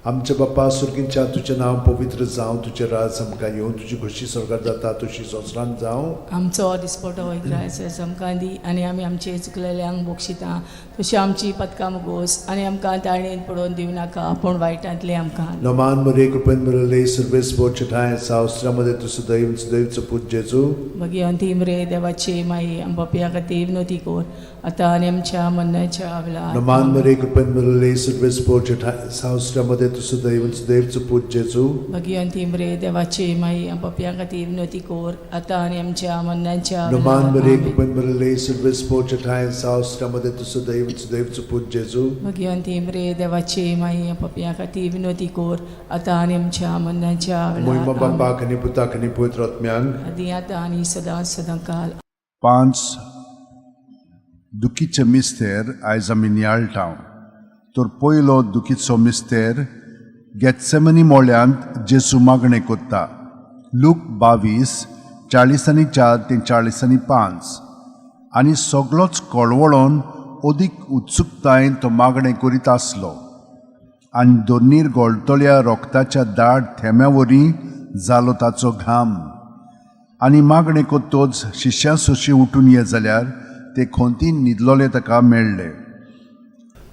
आमच्या बापा सुर्गींच्या, तुजें नांव पवित्र जावं, तुजें राज आमकां येवं, तुजी खोशी स्वर्गात जाता तशी संवसारांत जावं. आमचो दिसपटो इग्रायस आमकां दी आनी आमी आमचे चुकलेल्यांक बक्षिता तशी आमची पदकां मुगोस आनी आमकां ताळणेन पडोवन दिवं नाका पूण वायटांतलें आमकां. नमान मरे, कृपेन भरले, सर्वेस बोचठाय सावस्त्रामध्ये तूं सदैव सदैवचो पूत जेजू. भगिवंती मरे देवाची माई, आम पापया खातीर विनवती कर आतां आनी आमच्या मरणाच्या वेळार. नमान मरे, कृपेन भरले, सर्वेस बोचठाय सावस्त्रामध्ये तूं सदैव सदैवचो पूत जेजू. भगिवंती मरे देवाची माई, आम पापया खातीर विनवती कर आतां आनी आमच्या मरणाच्या नमान वेळार. मरे, आमेन. कृपेन भरले, सर्वेस बोचठाय सावस्त्रामध्ये तूं सदैव सदैवचो पूत जेजू. भगिवंती मरे देवाची माई, आम पापया खातीर विनवती कर आतां आनी आमच्या मरणाच्या मोहिमा वेळार. आमेन. बापाक आनी पुताक आनी पवित्र आत्म्यांक. आदी आतां आनी सदां सदां काल. पांच दुखीचे मिस्तेर आयज आमी नियाळटा. तर पयलो दुखीचो मिस्तेर, गेत्सेमनी मोळ्यांत जेजू मागणें कोत्ता. लूक 22:44 ते 45. आनी सगळोच कळवळोन अदीक उत्सुकतायेन तो मागणें करीत आसलो आनी दोनीर गोळटल्या रोगताच्या दाट थेंब्या वरी जालो ताचो घाम. आनी मागणें कोत्तोच शिश्यां सोशी उठून ये जाल्यार ते खोंतीन न्हिदलोले ताका मेळ्ळे.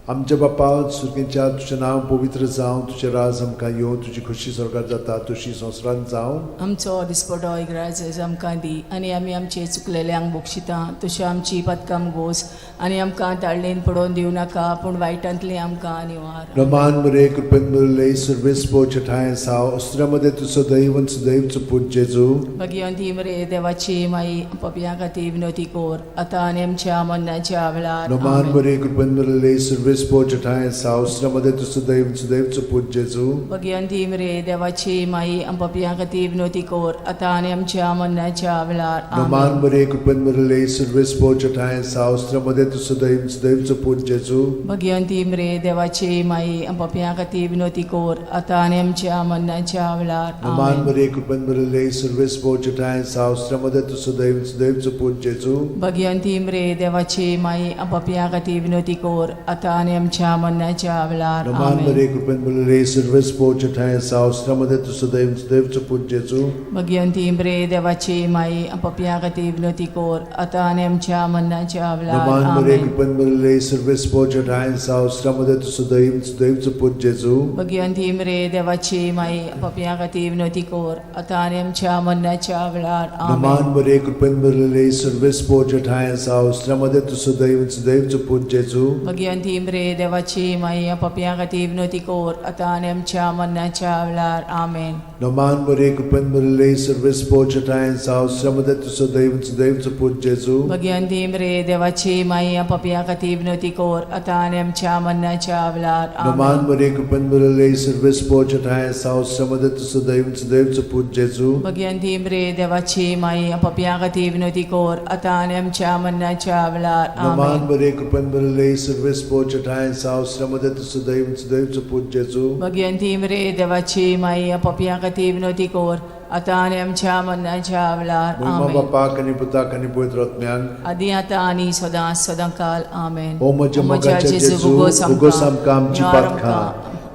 आमच्या बापा सुर्गींच्या, तुजें नांव पवित्र जावं, तुजें राज आमकां येवं, तुजी खोशी स्वर्गात जाता तशी संवसारांत जावं. आमचो दिसपटो इग्राज आमकां दी आनी आमी आमचे चुकलेल्यांक बक्षिता तशी आमची पदकां गोस आनी आमकां ताळणेन पडोवन दिवं नाका पूण वायटांतलें आमकां निवार. नमान मरे, कृपेन भरले, सर्वेस बोचठाय साव अस्त्रामध्ये तूं सदैव सदैवचो पूत जेजू. भगिवंती मरे देवाची माई, पपया खातीर विनवती कर आतां आनी आमच्या मरणाच्या वेळार. नमान आमेन. मरे, कृपेन भरले, सर्वेस बोचठाय साव अस्त्रामध्ये तूं सदैव सदैवचो पूत जेजू. भगिवंती मरे देवाची माई, पपया खातीर विनवती कर आतां आनी आमच्या मरणाच्या वेळार. नमान आमेन. मरे, कृपेन भरले, सर्वेस बोचठाय साव अस्त्रामध्ये तूं सदैव सदैवचो पूत जेजू. भगिवंती मरे देवाची माई, पपया खातीर विनवती कर आतां आनी आमच्या मरणाच्या वेळार. नमान आमेन. मरे, कृपेन भरले, सर्वेस बोचठाय साव अस्त्रामध्ये तूं सदैव सदैवचो पूत जेजू. भगिवंती मरे देवाची माई, पपया खातीर विनवती कर आतां आनी आमच्या मरणाच्या वेळार. नमान आमेन. मरे, कृपेन भरले, सर्वेस बोचठाय साव अस्त्रामध्ये तूं सदैव सदैवचो पूत जेजू. भगिवंती मरे देवाची माई, पपया खातीर विनवती कर आतां आनी आमच्या मरणाच्या वेळार. नमान मरे, आमेन. कृपेन भरले, सर्वेस बोचठाय साव अस्त्रामध्ये तूं सदैव सदैवचो पूत जेजू. भगिवंती मरे देवाची माई, पपया खातीर विनवती कर आतां आनी आमच्या मरणाच्या वेळार. नमान आमेन. मरे, कृपेन भरले, सर्वेस बोचठाय साव अस्त्रामध्ये तूं सदैव सदैवचो पूत जेजू. भगिवंती मरे देवाची माई, पपया खातीर विनवती कर आतां आनी आमच्या मरणाच्या वेळार. आमेन. नमान मरे, कृपेन भरले, सर्वेस बोचठाय साव अस्त्रामध्ये तूं सदैव सदैवचो पूत जेजू. भगिवंती मरे देवाची माई, पपया खातीर विनवती कर आतां आनी आमच्या मरणाच्या वेळार. नमान आमेन. मरे, कृपेन भरले, सर्वेस बोचठाय साव अस्त्रामध्ये तूं सदैव सदैवचो पूत जेजू. भगिवंती मरे देवाची माई, पपया खातीर विनवती कर आतां आनी आमच्या मरणाच्या वेळार. नमान आमेन. मरे, कृपेन भरले, सर्वेस बोचठाय साव अस्त्रामध्ये तूं सदैव सदैवचो पूत जेजू. भगिवंती मरे देवाची माई, पपया खातीर विनवती कर आतां आनी आमच्या मरणाच्या वेळार. मोहिमा आमेन. बापाक आनी पुताक आनी पवित्र आत्म्यांक. आदी आतां आनी सदां सदां काल. आमेन. ओ म्हज्या मोगाच्या जेजू, उगोस आमकां आमची पातकां,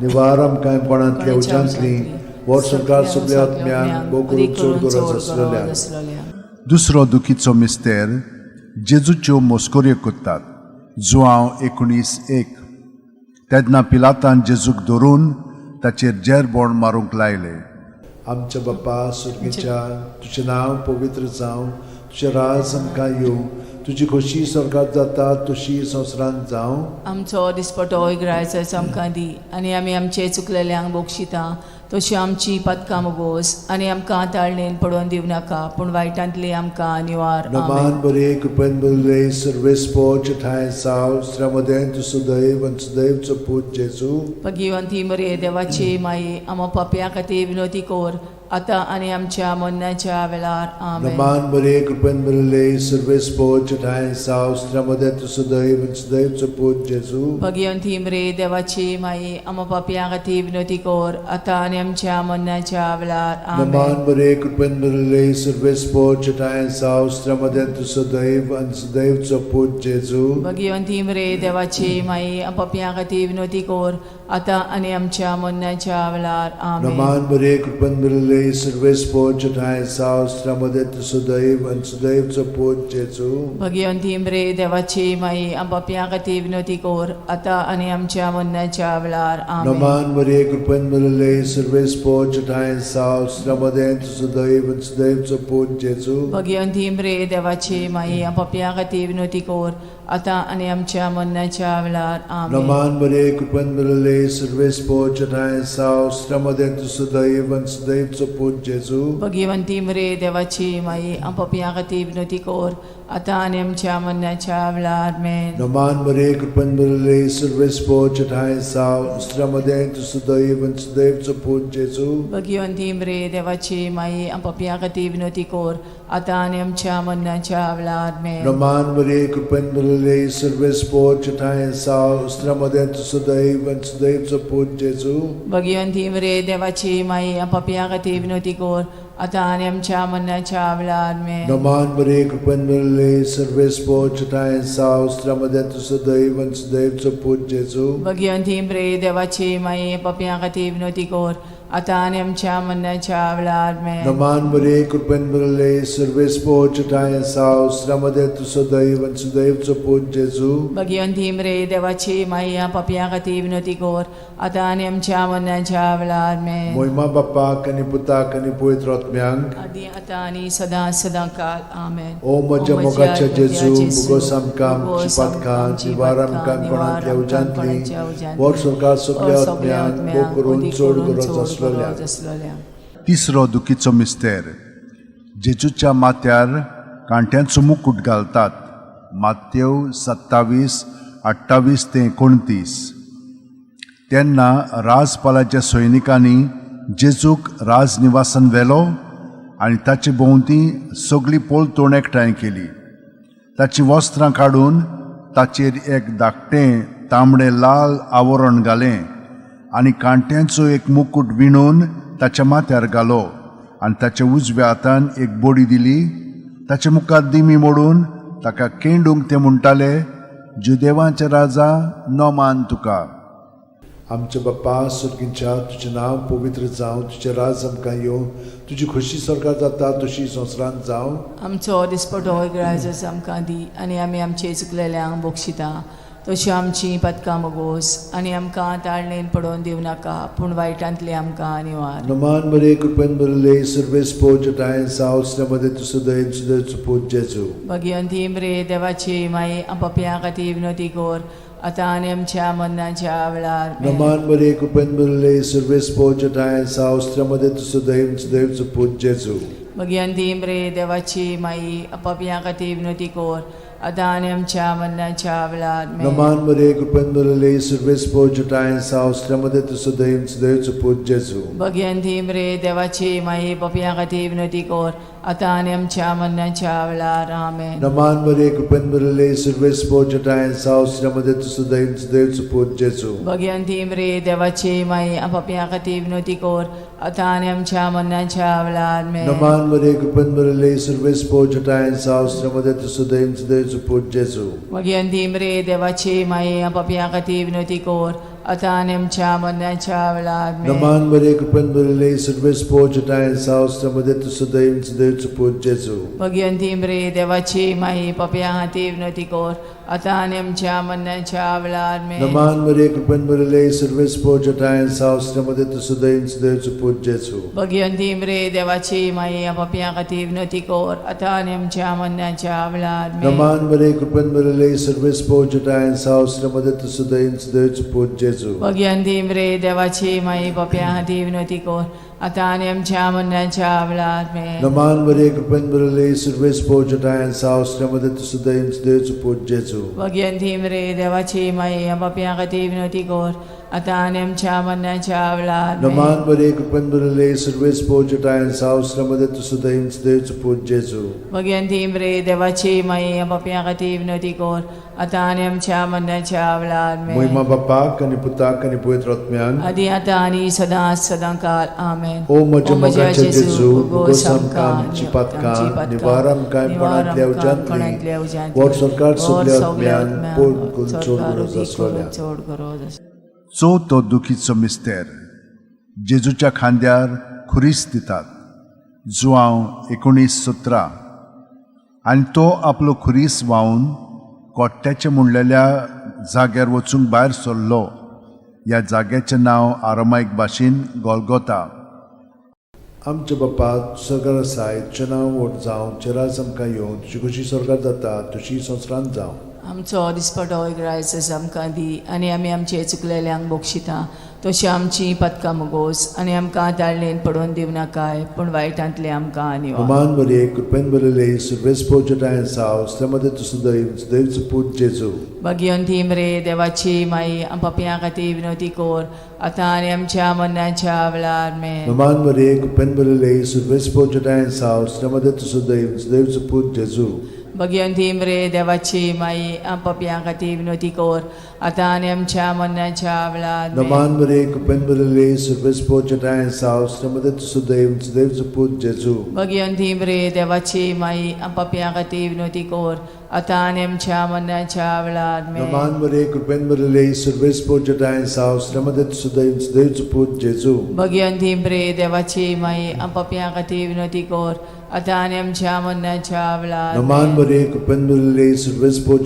निवार आमकां कोणांतल्या उज्यांतली, वर संवसार सगल्या आत्म्यांक, भोव करून चड गरज आसलेल्या. दुसरो दुखीचो मिस्तेर, जेजूच्यो मोस्कोऱ्यो कोत्तात. जुआंव 19:1. तेन्ना पिलातान जेजूक धरून ताचेर जेरबोण मारूंक लायले. आमच्या बापा सुर्गीच्या, तुजें नांव पवित्र जावं, तुजें राज आमकां येवं, तुजी खोशी स्वर्गात जाता तशी संवसारांत जावं. आमचो दिसपटो इग्रायचो आमकां दी आनी आमी आमचे चुकलेल्यांक बक्षिता तशी आमची पदकां मोगोस आनी आमकां ताळणेन पडोवन दिवं नाका पूण वायटांतली आमकां निवार. आमेन. नमान बरे, कृपेन बरले, सर्वेस्पोच ठांय साव श्रमदें तूं सुदैव आनी सुदैवचो पूत जेजू. भगिवंती मरे देवाची माई, आमा पापया खातीर विनोती कोर आतां आनी आमच्या मरणाच्या वेळार. आमेन. नमान बरे, कृपेन बरले, सर्वेस्पोच ठांय साव श्रमदें तूं सुदैव आनी सुदैवचो पूत जेजू. भगिवंती मरे देवाची माई, आमा पापया खातीर विनोती कोर आतां आनी आमच्या मरणाच्या वेळार. आमेन. नमान बरे, कृपेन बरले, सर्वेस्पोच ठांय साव श्रमदें तूं सुदैव आनी सुदैवचो पूत जेजू. भगिवंती मरे देवाची माई, पापया खातीर विनोती कोर आतां आनी आमच्या मरणाच्या वेळार. आमेन. नमान बरे, कृपेन बरले, सर्वेस्पोच ठांय साव श्रमदें तूं सुदैव आनी सुदैवचो पूत जेजू. भगिवंती मरे देवाची माई, पापया खातीर विनोती कोर आतां आनी आमच्या मरणाच्या वेळार. आमेन. नमान मरिये, कृपेन भरिल्ले, सर्वेस्पोच ठांय साव श्रमदें तूं सुदैव आनी सुदैवचो पूत जेजू. भगिवंती मरे देवाची माई, पापया खातीर विनोती कोर आतां आनी आमच्या मरणाच्या वेळार. आमेन. नमान मरिये, कृपेन भरिल्ले, सर्वेस्पोच ठांय साव श्रमदें तूं सुदैव आनी सुदैवचो पूत जेजू. भगिवंती मरे देवाची माई, पापया खातीर विनोती कोर आतां आनी आमच्या मरणाच्या वेळार. आमेन. नमान मरिये, कृपेन भरिल्ले, सर्वेस्पोच ठांय साव श्रमदें तूं सुदैव आनी सुदैवचो पूत जेजू. भगिवंती मरे देवाची माई, पापया खातीर विनोती कोर आतां आनी आमच्या मरणाच्या वेळार. आमेन. नमान मरिये, कृपेन भरिल्ले, सर्वेस्पोच ठांय साव श्रमदें तूं सुदैव आनी सुदैवचो पूत जेजू. भगिवंती मरे देवाची माई, पापया खातीर विनोती कोर आतां आनी आमच्या मरणाच्या वेळार. आमेन. नमान मरिये, कृपेन भरिल्ले, सर्वेस्पोच ठांय साव श्रमदें तूं सुदैव आनी सुदैवचो पूत जेजू. भगिवंती मरे देवाची माई, पापया खातीर विनोती कोर आतां आनी आमच्या मरणाच्या वेळार. आमेन. नमान मरिये, कृपेन भरिल्ले, सर्वेस्पोच ठांय साव श्रमदें तूं सुदैव आनी सुदैवचो पूत जेजू. भगिवंती मरे देवाची माई, पापया खातीर विनोती कोर आतां आनी आमच्या मरणाच्या वेळार. आमेन. मोहिमा बाप्पाक आनी पुताक आनी पवित्र आत्म्यांक. आदी आतां आनी सदां सदां काल. आमेन. ओ म्हज्या मोगाच्या जेजू, मुगोस आमकां आमची पातकां निवार आमकां कोणांतल्या उज्यांतली, वर स्वर्गात सगल्या आत्म्यांक, भोग करून चड गरज आसलेल्या. आसलोल्या. तिसरो दुखीचो मिस्तेर. जेजूच्या माथ्यार कांट्यांचो मुकूट घालतात. मातेव 27 28 ते 29. तेन्ना राजपालाच्या सैनिकांनी जेजूक राजनिवासान व्हेलो आनी ताचे भोंवती सगळी पोलतोण एकठांय केली. ताचीं वस्त्रां काडून ताचेर एक धाकटें तांबडें लाल आवरण घालें आनी कांट्यांचो एक मुकूट विणून ताच्या माथ्यार घालो आनी ताच्या उजव्या हातान एक बडी दिली. ताच्या मुखार दिमी मोडून ताका केंडूंक ते म्हणटाले, जुदेवांचे राजा, नमान तुका. आमच्या बाप्पा सुर्गींच्या, तुजें नांव पवित्र जावं, तुजें राज आमकां येवं, तुजी खोशी स्वर्गात जाता तशी संवसारांत जावं. आमचो दिसपटो इग्रायजस आमकां दी आनी आमी आमचे चुकलेल्यांक बक्षिता तशी आमची पदकां मोगोस आनी आमकां ताळणेन पडोवन दिवं नाका पूण वायटांतली आमकां निवार. नमान मरिये, कृपेन भरिल्ले, सर्वेस्पोच ठांय साव श्रमदें तूं सुदैव सुदैवचो पूत जेजू. भगिवंती मरे देवाची माई, पापया खातीर विनोती कोर आतां आनी आमच्या मरणाच्या वेळार. आमेन. नमान मरिये, कृपेन भरिल्ले, सर्वेस्पोच ठांय साव श्रमदें तूं सुदैव सुदैवचो पूत जेजू. भगिवंती मरे देवाची माई, पापया खातीर विनोती कोर आतां आनी आमच्या मरणाच्या वेळार. आमेन. नमान मरिये, कृपेन भरिल्ले, सर्वेस्पोच ठांय साव श्रमदें तूं सुदैव सुदैवचो पूत जेजू. भगिवंती मरे देवाची माई, पापया खातीर विनोती कोर आतां आनी आमच्या मरणाच्या वेळार. आमेन. नमान मरिये, कृपेन भरिल्ले, सर्वेस्पोच ठांय साव श्रमदें तूं सुदैव सुदैवचो पूत जेजू. भगिवंती मरे देवाची माई, पापया खातीर विनोती कोर आतां आनी आमच्या मरणाच्या वेळार. आमेन. नमान मरिये, कृपेन भरिल्ले, सर्वेस्पोच ठांय साव श्रमदें तूं सुदैव सुदैवचो पूत जेजू. भगिवंती मरे देवाची माई, पापया खातीर विनोती कोर आतां आनी आमच्या मरणाच्या वेळार आमेन. नमान मरिये, कृपेन भरिल्ले, सर्वेस्पोर सावस मध्ये तूं सदैव सदैवचो पूत जेजू. भगिवंती मरे देवाची माई, पापया खातीर विनवती कर, आतां आनी आमच्या मरणाच्या वेळार आमेन. नमान मरिये, कृपेन भरिल्ले, सर्वेस्पोर सावस मध्ये तूं सदैव सदैवचो पूत जेजू. भगिवंती मरे देवाची माई, पापया खातीर विनवती कर, आतां आनी आमच्या मरणाच्या वेळार आमेन. नमान मरिये, कृपेन भरिल्ले, सर्वेस्पोर सावस मध्ये तूं सदैव सदैवचो पूत जेजू. भगिवंती मरे देवाची माई, पापया खातीर विनवती कर, आतां आनी आमच्या मरणाच्या वेळार आमेन. नमान मरिये, कृपेन भरिल्ले, सर्वेस्पोर सावस मध्ये तूं सदैव सदैवचो पूत जेजू. भगिवंती मरे देवाची माई, पापया खातीर विनवती कर, आतां आनी आमच्या मरणाच्या वेळार आमेन. नमान मरिये, कृपेन भरिल्ले, सर्वेस्पोर सावस मध्ये तूं सदैव सदैवचो पूत जेजू. भगिवंती मरे देवाची माई, पापया खातीर विनवती कर, आतां आनी आमच्या मरणाच्या वेळार आमेन. मोहिमा बापाक आनी पुताक आनी पवित्र आत्म्यान. आदी आतां आनी सदां सदां काल आमेन. ओ म्हज्या मोगाचे जेजू, उगोस आमकां आमची पातकां, निवार आमकां कोणांतल्या उज्यांतली, वर सरकार सगल्या आत्म्यान पोड करून चड गरज आसलोल्या. चड गरज आसलोल्या. चवथो दुखीचो मिस्तेर, जेजूच्या खांद्यार खुरीस दितात, जुआंव 19:17. आनी तो आपलो खुरीस व्हांवन कोट्ट्याचे म्हणलेल्या जाग्यार वचूंक भायर सरलो. ह्या जाग्याचें नांव आरामायक भाशेन गोलगोता. आमच्या बापा सरकार आसाय, तुजें नांव व्हड जावं, तुजें राज आमकां येवं, तुजी खुशी सरकार जाता तुजी संवसारांत जावं. आमचो दिसपटो ग्रायस आमकां दी आनी आमी आमचे चुकलेल्यांक बक्षिता तशी आमची पदकां मुगोस आनी आमकां ताळणेन पडोवन दिवं नाकाय, पूण वायटांतले आमकां आनी नमान मरिये, कृपेन भरिल्ले, सर्वेस्पोर सावस, त्या मध्ये तूं सदैव सदैवचो पूत जेजू. भगिवंती मरे देवाची माई, पापयां खातीर विनवती कर, आतां आनी आमच्या मरणाच्या वेळार आमेन. नमान मरिये, कृपेन भरिल्ले, सर्वेस्पोर सावस, त्या मध्ये तूं सदैव सदैवचो पूत जेजू. भगिवंती मरे देवाची माई, पापयां खातीर विनवती कर, आतां आनी आमच्या मरणाच्या वेळार आमेन. नमान मरिये, कृपेन भरिल्ले, सर्वेस्पोर सावस, त्या मध्ये तूं सदैव सदैवचो पूत जेजू. भगिवंती मरे देवाची माई, पापयां खातीर विनवती कर, आतां आनी आमच्या मरणाच्या वेळार आमेन. नमान मरिये, कृपेन भरिल्ले, सर्वेस्पोर सावस, त्या मध्ये तूं सदैव सदैवचो पूत जेजू. भगिवंती मरे देवाची माई, पापयां खातीर विनवती कर, आतां आनी आमच्या मरणाच्या वेळार नमान आमेन. मरिये, कृपेन भरिल्ले, सर्वेस्पोर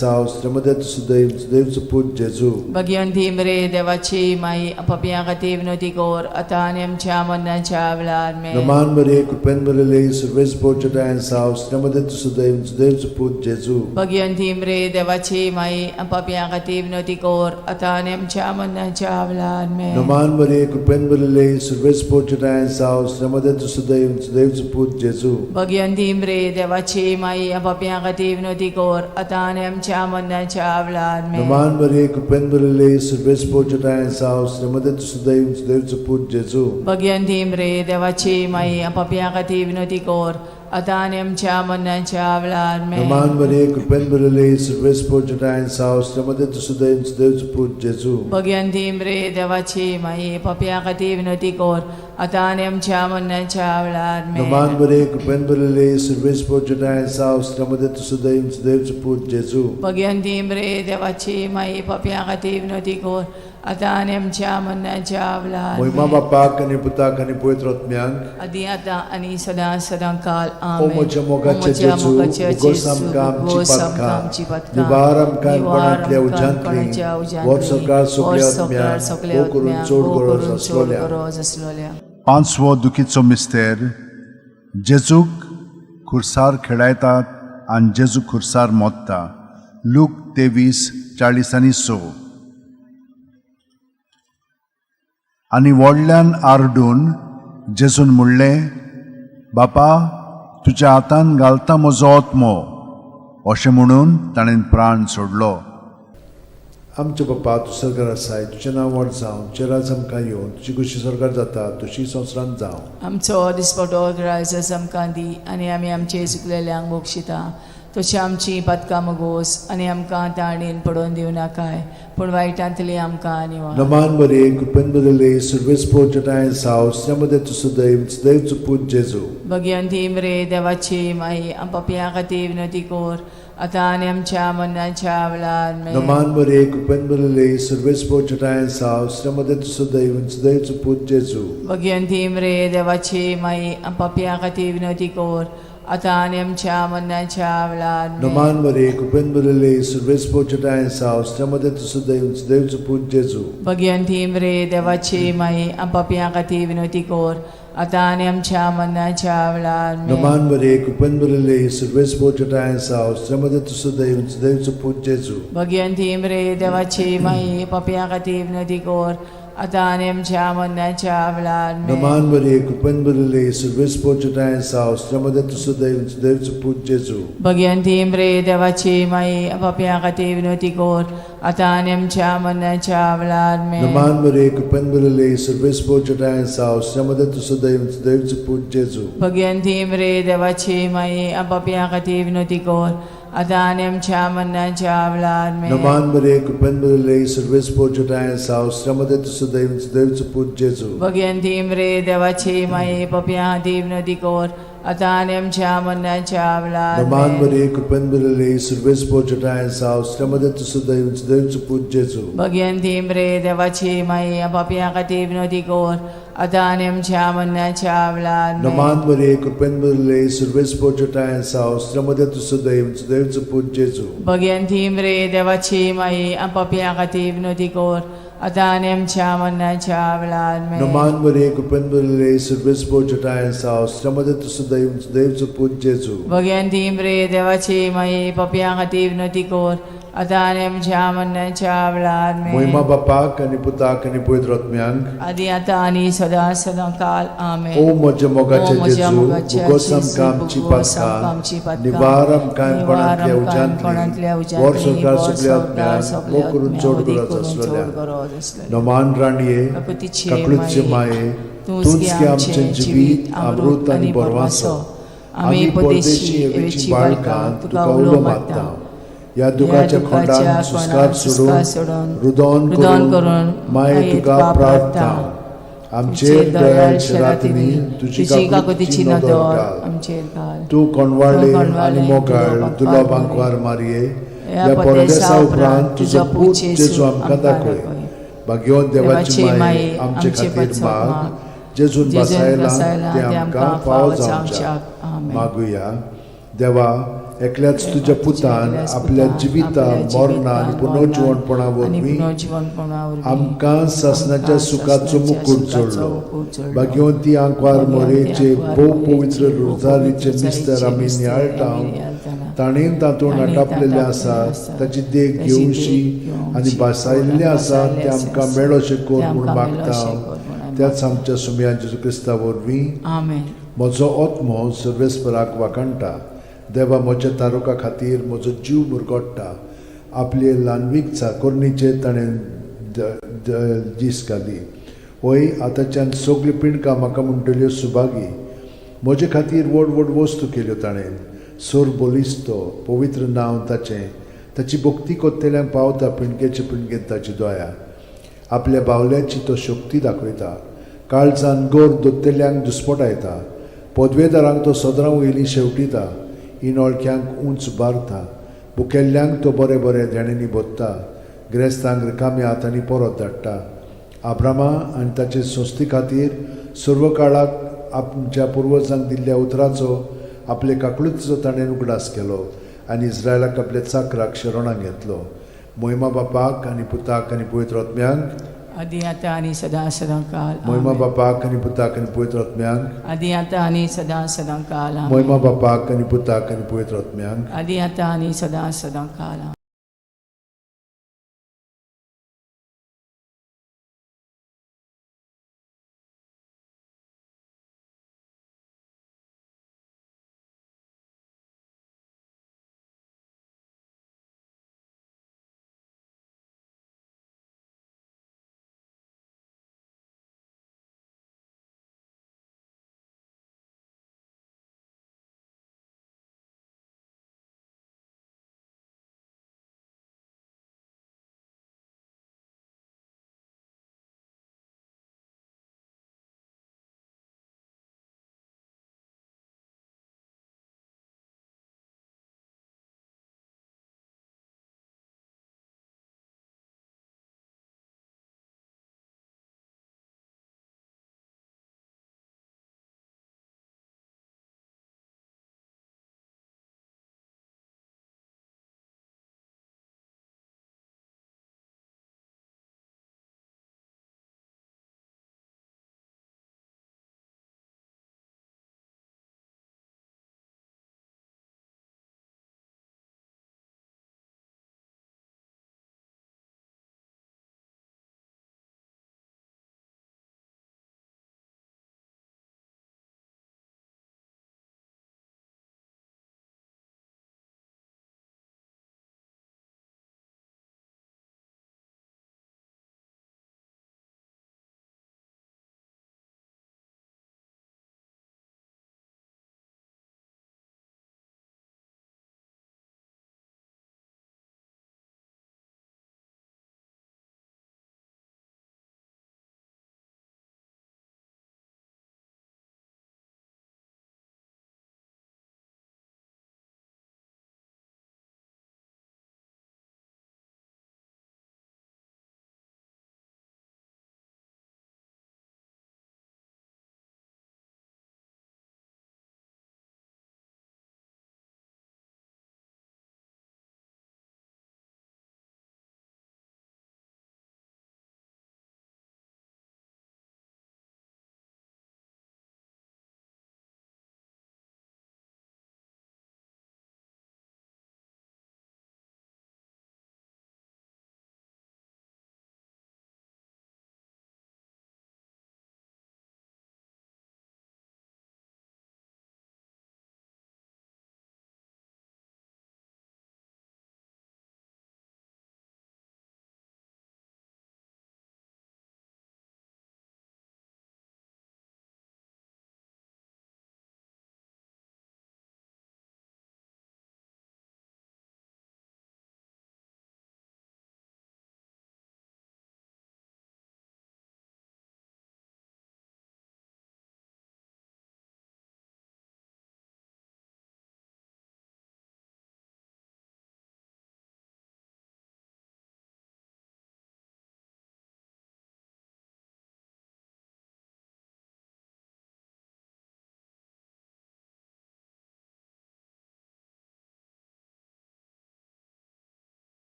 सावस, त्या मध्ये तूं सदैव सदैवचो पूत जेजू. भगिवंती मरे देवाची माई, पापयां खातीर विनवती कर, आतां आनी आमच्या मरणाच्या वेळार आमेन. नमान मरिये, कृपेन भरिल्ले, सर्वेस्पोर सावस, त्या मध्ये तूं सदैव सदैवचो पूत जेजू. भगिवंती मरे देवाची माई, पापयां खातीर विनवती कर, आतां आनी आमच्या मरणाच्या वेळार आमेन. नमान मरिये, कृपेन भरिल्ले, सर्वेस्पोर सावस, त्या मध्ये तूं सदैव सदैवचो पूत जेजू. भगिवंती मरे देवाची माई, पापयां खातीर विनवती कर, आतां आनी आमच्या मरणाच्या वेळार आमेन. नमान मरिये, कृपेन भरिल्ले, सर्वेस्पोर सावस, त्या मध्ये तूं सदैव सदैवचो पूत जेजू. भगिवंती मरे देवाची माई, पापयां खातीर विनवती कर, आतां आनी आमच्या मरणाच्या वेळार आमेन. नमान मरिये, कृपेन भरिल्ले, सर्वेस्पोर सावस, त्या मध्ये तूं सदैव सदैवचो पूत जेजू. भगिवंती मरे देवाची माई, पापयां खातीर विनवती कर, आतां आनी आमच्या मरणाच्या वेळार आमेन. नमान मरिये, कृपेन भरिल्ले, सर्वेस्पोर सावस, त्या मध्ये तूं सदैव सदैवचो पूत जेजू. भगिवंती मरे देवाची माई, पापयां खातीर विनवती कर, आतां आनी आमच्या मरणाच्या वेळार मोहिमा आमेन. बापाक आनी पुताक आनी पवित्र आत्म्याक. आदी आतां आनी सदां सदां काल ओ आमेन. म्हज्या मोगाचे जेजू, उगोस आमकां आमची पातकां, निवार आमकां कोणांतल्या उज्यांतली, वर सरकार सगल्या आत्म्याक भोव करून चड गरज आसलोल्या. गरज आसलोल्या. पांचवो दुखीचो मिस्तेर, जेजूक खुर्सार खेळायतात आनी जेजू खुर्सार मोत्ता, लूक 23:46. आनी व्हडल्यान आरडून जेजून म्हणलें, बापा, तुज्या हातान घालता म्हजो आत्मो. अशें म्हणून ताणें प्राण सोडलो. आमच्या बापा, तूं सरकार आसाय, तुजें नांव व्हड जावं, तुजें राज आमकां येवं, तुजी खुशी सरकार जाता तुजी संवसारांत जावं. आमचो दिसपटो ग्रायस आमकां दी आनी आमी आमचे चुकलेल्यांक बक्षिता तशी आमची पातकां मुगोस आनी आमकां ताणेन पडोवन दिवं नाकाय, पूण वायटांतली आमकां निवार. नमान मरिये, कृपेन भरिल्ले, सर्वेस्पोर सावस, त्या मध्ये तूं सदैव सदैवचो पूत जेजू. भगिवंती मरे देवाची माई, पापयां खातीर विनवती कर, आतां आनी आमच्या मरणाच्या वेळार आमेन. नमान मरे कुपेन बरले सर्वेस्पोर जटायन साव श्रमदे सुदैव सुदैवचो पूत जेजू. भगवंती मरे देवाची माई, पापयां खातीर विनवती कर, आतां आनी आमच्या मरणाच्या वेळार आमेन. नमान मरे कुपेन बरले सर्वेस्पोर जटायन साव श्रमदे सुदैव सुदैवचो पूत जेजू. भगवंती मरे देवाची माई, पापयां खातीर विनवती कर, आतां आनी आमच्या मरणाच्या वेळार आमेन. नमान मरे कुपेन बरले सर्वेस्पोर जटायन साव श्रमदे सुदैव सुदैवचो पूत जेजू. भगवंती मरे देवाची माई, पापयां खातीर विनवती कर, आतां आनी आमच्या मरणाच्या वेळार आमेन. नमान मरे कुपेन बरले सर्वेस्पोर जटायन साव श्रमदे सुदैव सुदैवचो पूत जेजू. भगवंती मरे देवाची माई, पापयां खातीर विनवती कर, आतां आनी आमच्या मरणाच्या वेळार आमेन. नमान मरे कुपेन बरले सर्वेस्पोर जटायन साव श्रमदे सुदैव सुदैवचो पूत जेजू. भगवंती मरे देवाची माई, पापयां खातीर विनवती कर, आतां आनी आमच्या मरणाच्या वेळार आमेन. नमान मरे कुपेन बरले सर्वेस्पोर जटायन साव श्रमदे सुदैव सुदैवचो पूत जेजू. भगवंती मरे देवाची माई, पापयां खातीर विनवती कर, आतां आनी आमच्या मरणाच्या वेळार नमान आमेन. मरे कुपेन बरले सर्वेस्पोर जटायन साव श्रमदे सुदैव सुदैवचो पूत जेजू. भगवंती मरे देवाची माई, पापयां खातीर विनवती कर, आतां आनी आमच्या मरणाच्या वेळार आमेन. नमान मरे कुपेन बरले सर्वेस्पोर जटायन साव श्रमदे सुदैव सुदैवचो पूत जेजू. भगवंती मरे देवाची माई, पापयां खातीर विनवती कर, आतां आनी आमच्या मरणाच्या वेळार आमेन. नमान मरे कुपेन बरले सर्वेस्पोर जटायन साव श्रमदे सुदैव सुदैवचो पूत जेजू. भगवंती मरे देवाची माई, पापयां खातीर विनवती कर, आतां आनी आमच्या मरणाच्या वेळार आमेन. मोहिमा बापाक आनी पुताक आनी पवित्र आत्म्यांक, आदी आतां आनी सदां सदां काल आमेन. ओ म्हज्या मोगाचे ओ म्हज्या जेजू, मोगाचे भुगोस जेजू, आमकां आमची भुगोस आमकां आमची पातकां, पातकां, निवार आमकां निवार कोणांतल्या आमकां कोणांतल्या उज्यांतली, उज्यांतली, वर संवसार वर सगल्या संवसार आत्म्यांक, सगल्या मोग करून आत्म्यांक, चड वदी गरज करून चड आसलेल्या. गरज आसलेल्या. नमान राणये, काकुतीचे काकळूतचे माये, माये, तूंच तूंच गे गे आमचें जिवीत, अमृत आनी बरवासो. आमी परदेशी एवेची बाळकां तुका उलो मारता. ह्या दुखाच्या खोंडान सुस्कार सोडून रुदोन करून माये तुका प्रार्थना. आमचेर दयाळ शेरातिनी तुजी काकुतीची नदर घाल. आमचेर घाल. तूं कोणवाळे आनी मोगाळ दुलो बांकवार मारये, ह्या परदेसा उपरांत तुजो पूत जेजू आमकां दाखय. भाग्यवंत देवाची माये आमचे खातीर माग, जेजून बसायला ते आमकां फावो जावच्याक. मागुया. देवा, एकल्याच तुज्या पुतान आपल्या जिविता मरणा आनी पुनर्जिवणपणा वरवीं आमकां सासणाच्या सुखाचो मुकूट जोडलो. भाग्यवंती आंकवार मोरेचे भोव पवित्र रोजारीचे मिस्तर आमी नियाळटा, ताणें तातूंत आटापलेलें आसा ताची देख घेवशी आनी भासायल्लें आसा तें आमकां मेळोशें कर म्हूण मागता, त्याच आमच्या सुमया जेजू क्रिस्ता वरवीं. आमेन. म्हजो आत्मो सर्वेस्पराक वाखाणटा. देवा म्हज्या तारुका खातीर म्हजो जीव मुरगोट्टा. आपले ल्हानवीक चाकोरणीचेर ताणें दीस घाली. वय आतांच्यान सगळीं पिंडकां म्हाका म्हणटल्यो सुभागी. म्हजे खातीर व्हड व्हड वस्तू केल्यो ताणें. सोर बलिस्तो पवित्र नांव ताचें. ताची भक्ती कोत्तेल्यांक पावता पिंडकेचे पिंडकेन ताची दया. आपल्या बावल्याची तो शक्ती दाखयता. काळजान गोर दोत्तेल्यांक दुस्पटायता. पदवेदारांक तो सदरां वयली शेवटिता. इनोळख्यांक उंच बारता. बुकेल्ल्यांक तो बरें बरें देण्यांनी भरता. गिरेस्तांक रिकाम्या हातांनी परत धाडटा. आब्रामा आनी ताचे संस्थे खातीर सर्व काळाक आमच्या पुर्वजांक दिल्ल्या उतराचो आपले काकळुतीचो ताणें उगडास केलो आनी इस्रायलाक आपल्या चाकराक शरणाक घेतलो. मोहिमा बापाक आनी पुताक आनी पवित्र आत्म्यांक, आदी आतां आनी सदां सदां काल. मोहिमा आमेन. बापाक आनी पुताक आनी पवित्र आत्म्यांक, आदी आतां आनी सदां सदां काल. आमेन. मोहिमा बापाक आनी पुताक आनी पवित्र आत्म्यांक, आदी आतां आनी सदां सदां काल. आमेन.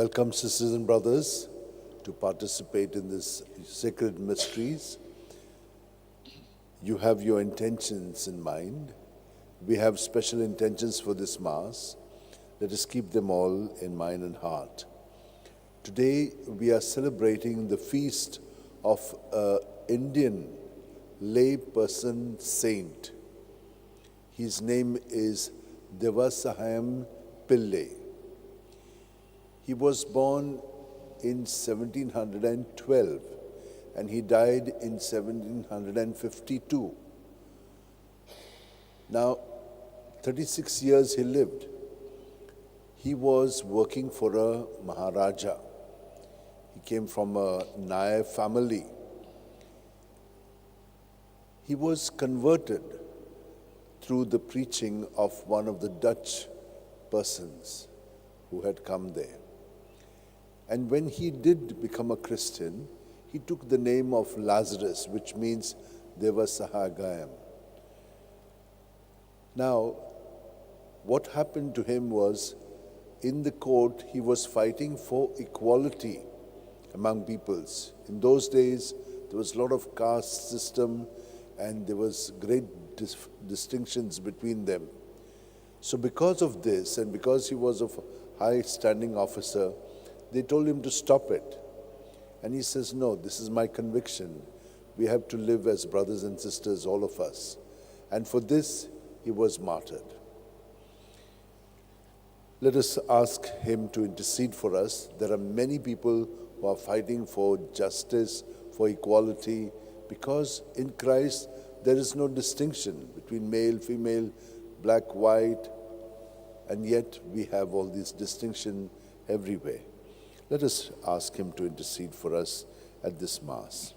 Welcome, sisters and brothers, to participate in this sacred mysteries. You have your intentions in mind. We have special intentions for this Mass. Let us keep them all in mind and heart. Today, we are celebrating the feast of an Indian lay person saint. His name is Devasahayam Pillai. He was born in 1712 and he died in 1752. Now, 36 years he lived. He was working for a Maharaja. He came from a Nair family. He was converted through the preaching of one of the Dutch persons who had come there. And when he did become a Christian, he took the name of Lazarus, which means Devasahayam. Now, what happened to him was, in the court, he was fighting for equality among peoples. In those days, there was a lot of caste system and there was great distinctions between them. So because of this, and because he was a high-standing officer, they told him to stop it. And he says, no, this is my conviction. We have to live as brothers and sisters, all of us. And for this, he was martyred. Let us ask him to intercede for us. There are many people who are fighting for justice, for equality, because in Christ there is no distinction between male, female, black, white, and yet we have all this distinction everywhere. Let us ask him to intercede for us at this Mass.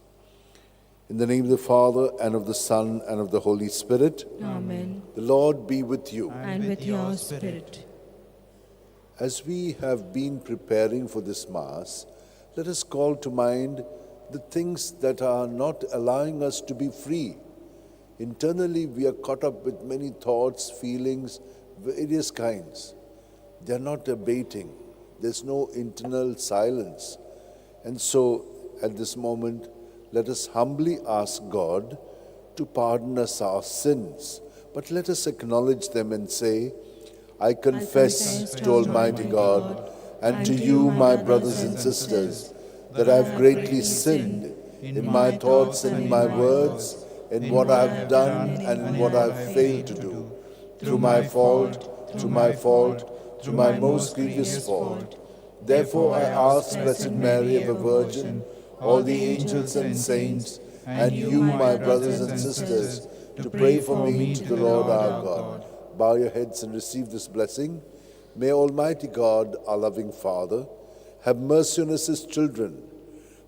In the name of the Father, and of the Son, and of the Holy Spirit. Amen. The Lord be with you. And with your spirit. As we have been preparing for this Mass, let us call to mind the things that are not allowing us to be free. Internally, we are caught up with many thoughts, feelings, various kinds. They are not abating. There's no internal silence. And so, at this moment, let us humbly ask God to pardon us our sins. But let us acknowledge them and say, I confess to Almighty God and to you, my brothers and sisters, that I have greatly sinned in my thoughts and in my words, in what I have done and in what I have failed to do, through my fault, through my fault, through my most grievous fault. Therefore I ask Blessed Mary, ever Virgin, all the angels and saints, and you, my brothers and sisters, to pray for me to the Lord our God. Bow your heads and receive this blessing. May Almighty God, our loving Father, have mercy on us his children,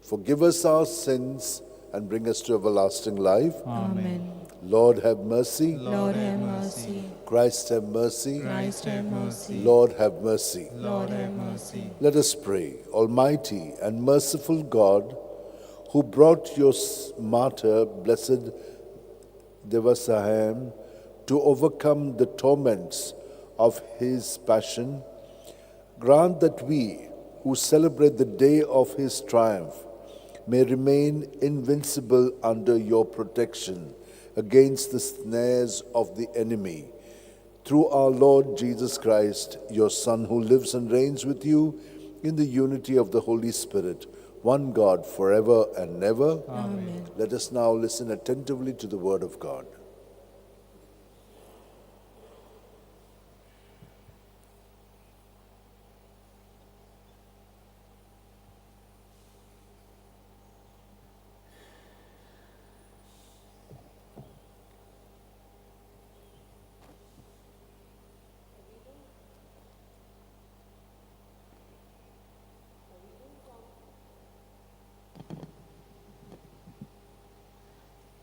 forgive us our sins, and bring us to everlasting life. Amen. Lord, have mercy. Lord, have mercy. Christ, have mercy. Christ, have mercy. Lord, have mercy. Lord, have mercy. Let us pray. Almighty and merciful God, who brought your martyr, Blessed Devasahayam, to overcome the torments of his passion, grant that we, who celebrate the day of his triumph, may remain invincible under your protection against the snares of the enemy. Through our Lord Jesus Christ, your Son, who lives and reigns with you in the unity of the Holy Spirit, one God, forever and ever. Amen. Let us now listen attentively to the word of God.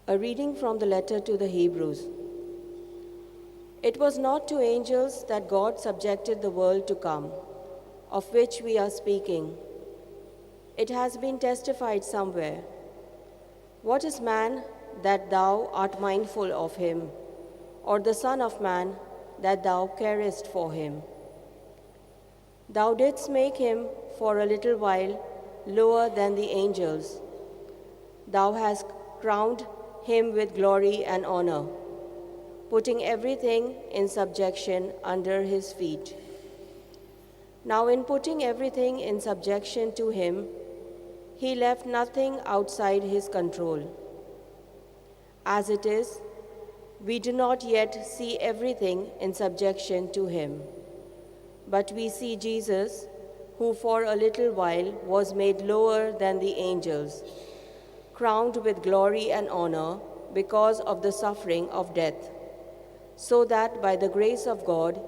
A reading from the letter to the Hebrews. It was not to angels that God subjected the world to come, of which we are speaking. It has been testified somewhere. What is man that thou art mindful of him, or the Son of Man that thou carest for him? Thou didst make him for a little while lower than the angels. Thou hast crowned him with glory and honor, putting everything in subjection under his feet. Now in putting everything in subjection to him, he left nothing outside his control. As it is, we do not yet see everything in subjection to him, but we see Jesus, who for a little while was made lower than the angels, crowned with glory and honor because of the suffering of death, so that by the grace of God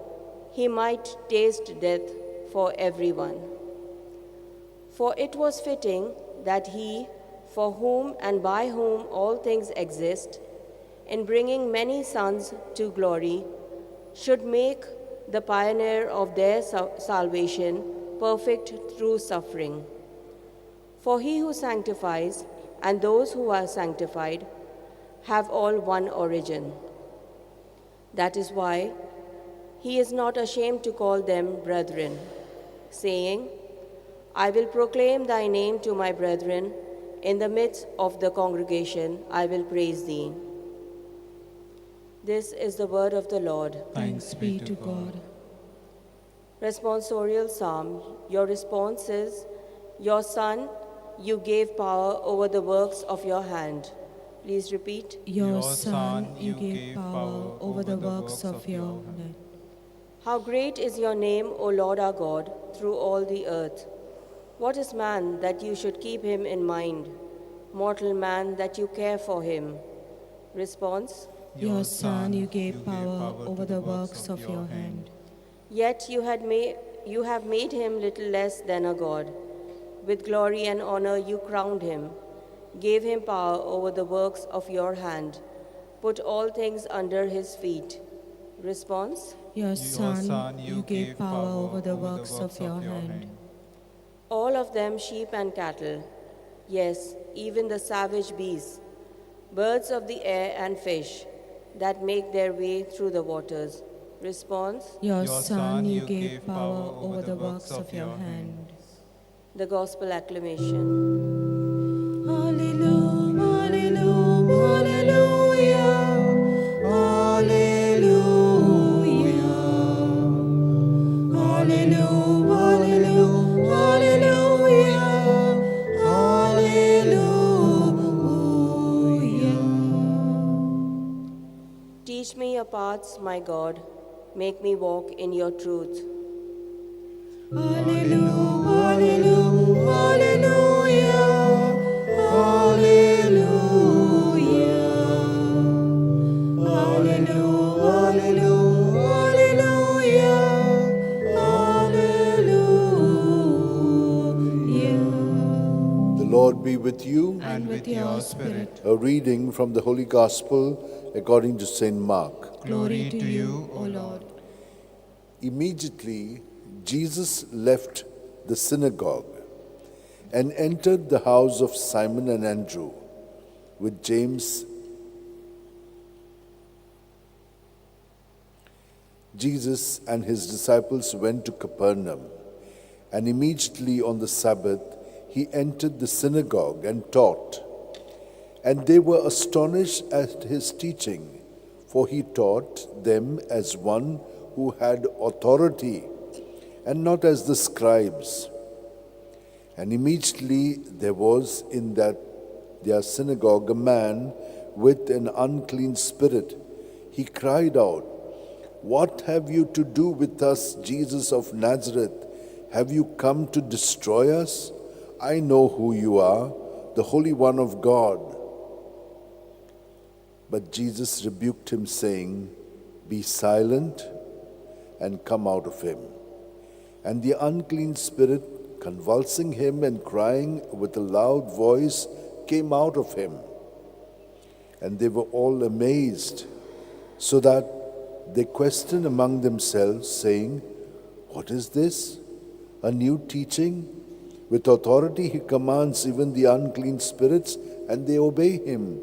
he might taste death for everyone. For it was fitting that he, for whom and by whom all things exist, in bringing many sons to glory, should make the pioneer of their salvation perfect through suffering. For he who sanctifies and those who are sanctified have all one origin. That is why he is not ashamed to call them brethren, saying, I will proclaim thy name to my brethren. In the midst of the congregation, I will praise thee. This is the word of the Lord. Thanks be to God. Responsorial Psalm. Your response is, Your Son, you gave power over the works of your hand. Please repeat. Your Son, you gave power over the works of your hand. How great is your name, O Lord our God, through all the earth. What is man that you should keep him in mind? Mortal man that you care for him. Response. Your Son, you gave power over the works of your hand. Yet you have made him little less than a god. With glory and honor you crowned him, gave him power over the works of your hand, put all things under his feet. Response. Your Son, you gave power over the works of your hand. All of them sheep and cattle, yes, even the savage beasts, birds of the air and fish that make their way through the waters. Response. Your Son, you gave power over the works of your hand. The Gospel Acclamation. Alleluia, alleluia, alleluia, alleluia, alleluia, alleluia, alleluia. Teach me your paths, my God. Make me walk in your truth. Alleluia, alleluia, alleluia, alleluia, alleluia, alleluia, alleluia. The Lord be with you. And with your spirit. A reading from the Holy Gospel according to St. Mark. Glory to you, O Lord. Immediately, Jesus left the synagogue and entered the house of Simon and Andrew with James. Jesus and his disciples went to Capernaum, and immediately on the Sabbath he entered the synagogue and taught. And they were astonished at his teaching, for he taught them as one who had authority, and not as the scribes. And immediately there was in their synagogue a man with an unclean spirit. He cried out, "What have you to do with us, Jesus of Nazareth? Have you come to destroy us? I know who you are, the Holy One of God." But Jesus rebuked him, saying, "Be silent and come out of him." And the unclean spirit, convulsing him and crying with a loud voice, came out of him. And they were all amazed, so that they questioned among themselves, saying, "What is this? A new teaching? With authority he commands even the unclean spirits, and they obey him."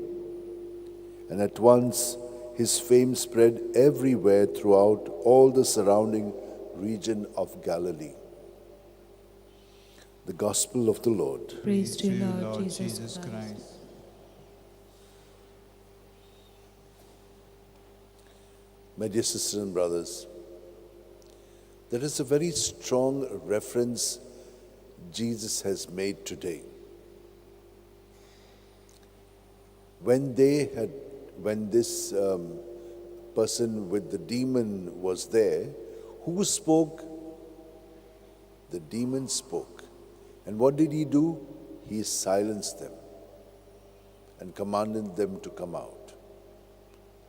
And at once his fame spread everywhere throughout all the surrounding region of Galilee. The Gospel of the Lord. Praise to you, Lord Jesus Christ. My dear sisters and brothers, there is a very strong reference Jesus has made today. When this person with the demon was there, who spoke? The demon spoke. And what did he do? He silenced them and commanded them to come out.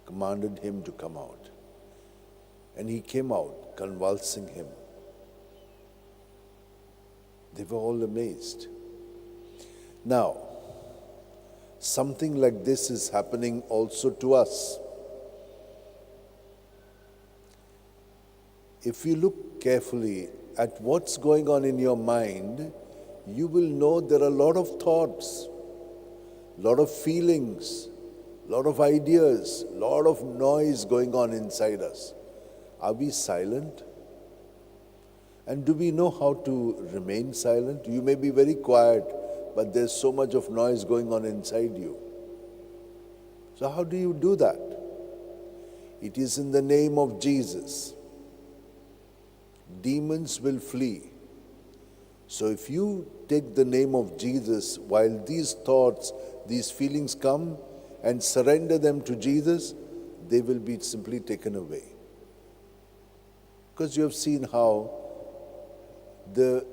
Commanded him to come out. And he came out, convulsing him. They were all amazed. Now, something like this is happening also to us. If you look carefully at what's going on in your mind, you will know there are a lot of thoughts, a lot of feelings, a lot of ideas, a lot of noise going on inside us. Are we silent? And do we know how to remain silent? You may be very quiet, but there's so much of noise going on inside you. So how do you do that? It is in the name of Jesus. Demons will flee. So if you take the name of Jesus while these thoughts, these feelings come and surrender them to Jesus, they will be simply taken away. Because you have seen how the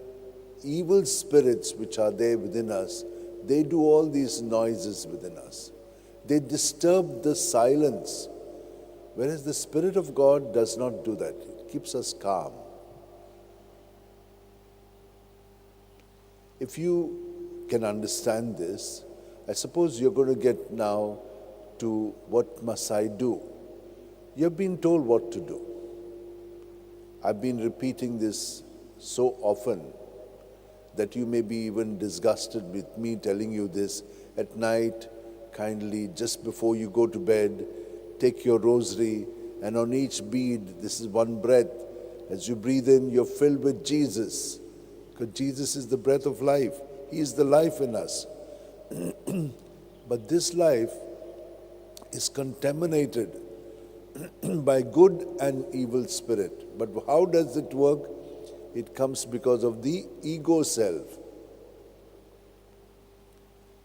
evil spirits which are there within us, they do all these noises within us. They disturb the silence. Whereas the Spirit of God does not do that. It keeps us calm. If you can understand this, I suppose you're going to get now to what must I do? You've been told what to do. I've been repeating this so often that you may be even disgusted with me telling you this. At night, kindly, just before you go to bed, take your rosary, and on each bead, this is one breath. As you breathe in, you're filled with Jesus. Because Jesus is the breath of life. He is the life in us. But this life is contaminated by good and evil spirit. But how does it work? It comes because of the ego self.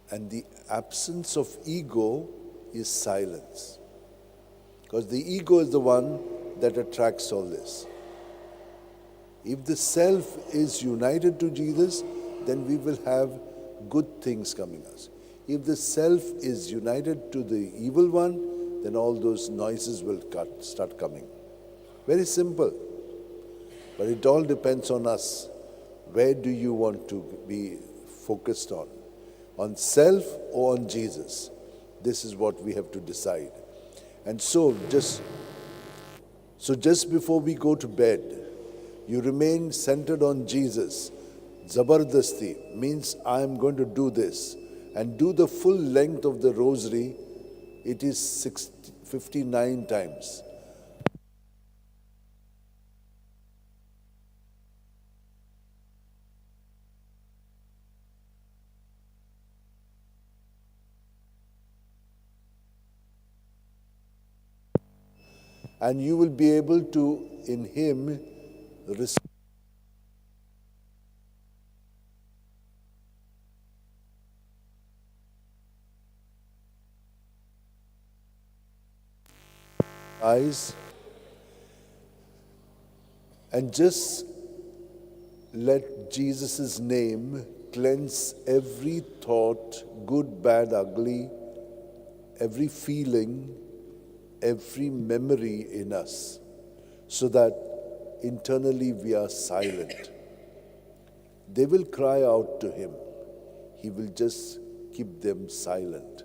And the absence of ego is silence. Because the ego is the one that attracts all this. If the self is united to Jesus, then we will have good things coming us. If the self is united to the evil one, then all those noises will start coming. Very simple. But it all depends on us. Where do you want to be focused on? On self or on Jesus? This is what we have to decide. And so just before we go to bed, you remain centered on Jesus. Zabardasti means I am going to do this. And do the full length of the rosary. It is 59 times. And you will be able to, in Him, receive eyes and just let Jesus' name cleanse every thought, good, bad, ugly, every feeling, every memory in us, so that internally we are silent. They will cry out to Him. He will just keep them silent.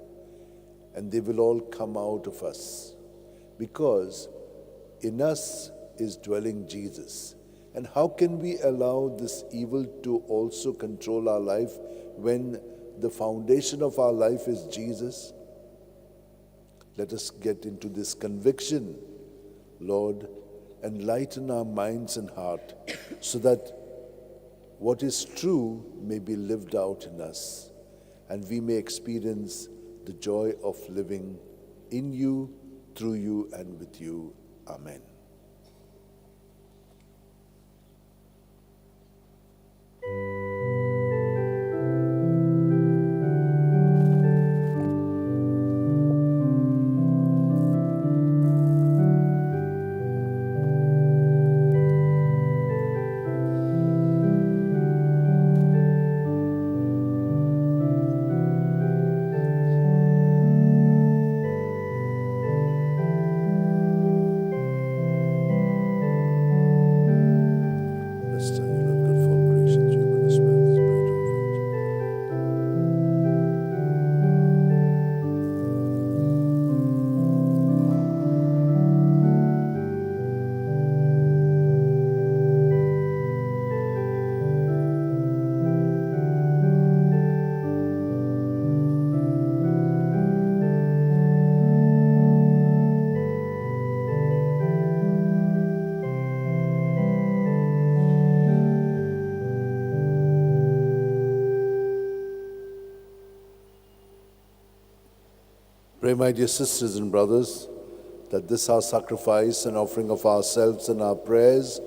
And they will all come out of us. Because in us is dwelling Jesus. And how can we allow this evil to also control our life when the foundation of our life is Jesus? Let us get into this conviction. Lord, enlighten our minds and heart so that what is true may be lived out in us, and we may experience the joy of living in you, through you, and with you. Amen. Blessed are you, Lord God, for all creation, through your goodness, man, this bread offered. Pray, my dear sisters and brothers, that this our sacrifice and offering of ourselves and our prayers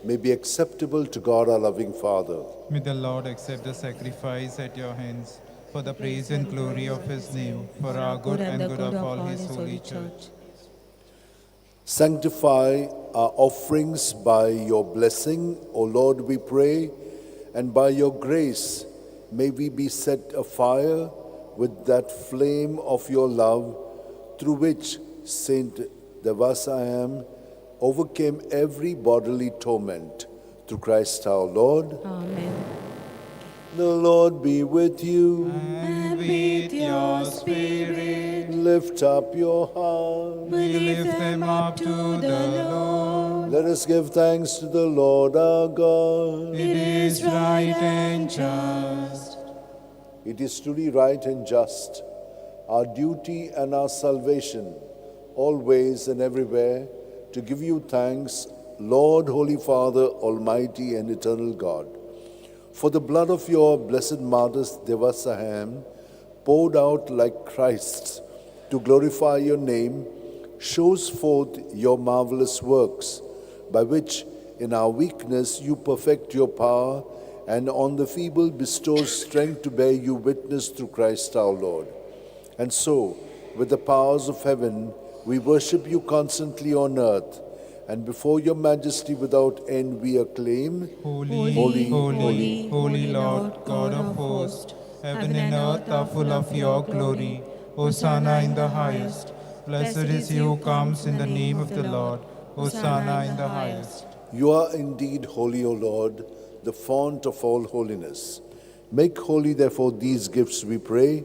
may be acceptable to God, our loving Father. May the Lord accept the sacrifice at your hands for the praise and glory of his name, for our good and good of all his holy church. Sanctify our offerings by your blessing, O Lord, we pray, and by your grace may we be set afire with that flame of your love through which Saint Devasahayam overcame every bodily torment. Through Christ our Lord. Amen. The Lord be with you. And with your spirit, Lift up your heart. we lift them up to the Lord. Let us give thanks to the Lord our God. It is right and just. It is truly right and just, our duty and our salvation, always and everywhere, to give you thanks, Lord, Holy Father, Almighty and Eternal God. For the blood of your blessed martyrs Devasahayam, poured out like Christ's to glorify your name, shows forth your marvelous works, by which in our weakness you perfect your power, and on the feeble bestows strength to bear you witness through Christ our Lord. And so, with the powers of heaven, we worship you constantly on earth, and before your majesty without end we acclaim, Holy, holy, holy, holy Lord, God of hosts, heaven and earth are full of your glory. Hosanna in the highest. Blessed is he who comes in the name of the Lord. Hosanna in the highest. You are indeed holy, O Lord, the font of all holiness. Make holy, therefore, these gifts, we pray,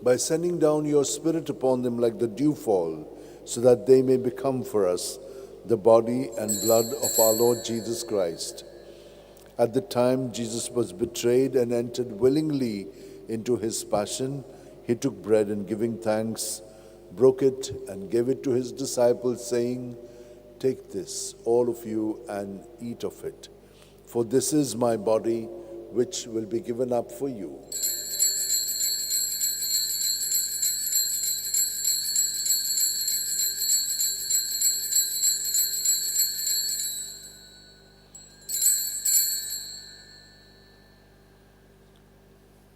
by sending down your Spirit upon them like the dewfall, so that they may become for us the body and blood of our Lord Jesus Christ. At the time Jesus was betrayed and entered willingly into his passion, he took bread and giving thanks, broke it and gave it to his disciples, saying, Take this, all of you, and eat of it, for this is my body, which will be given up for you.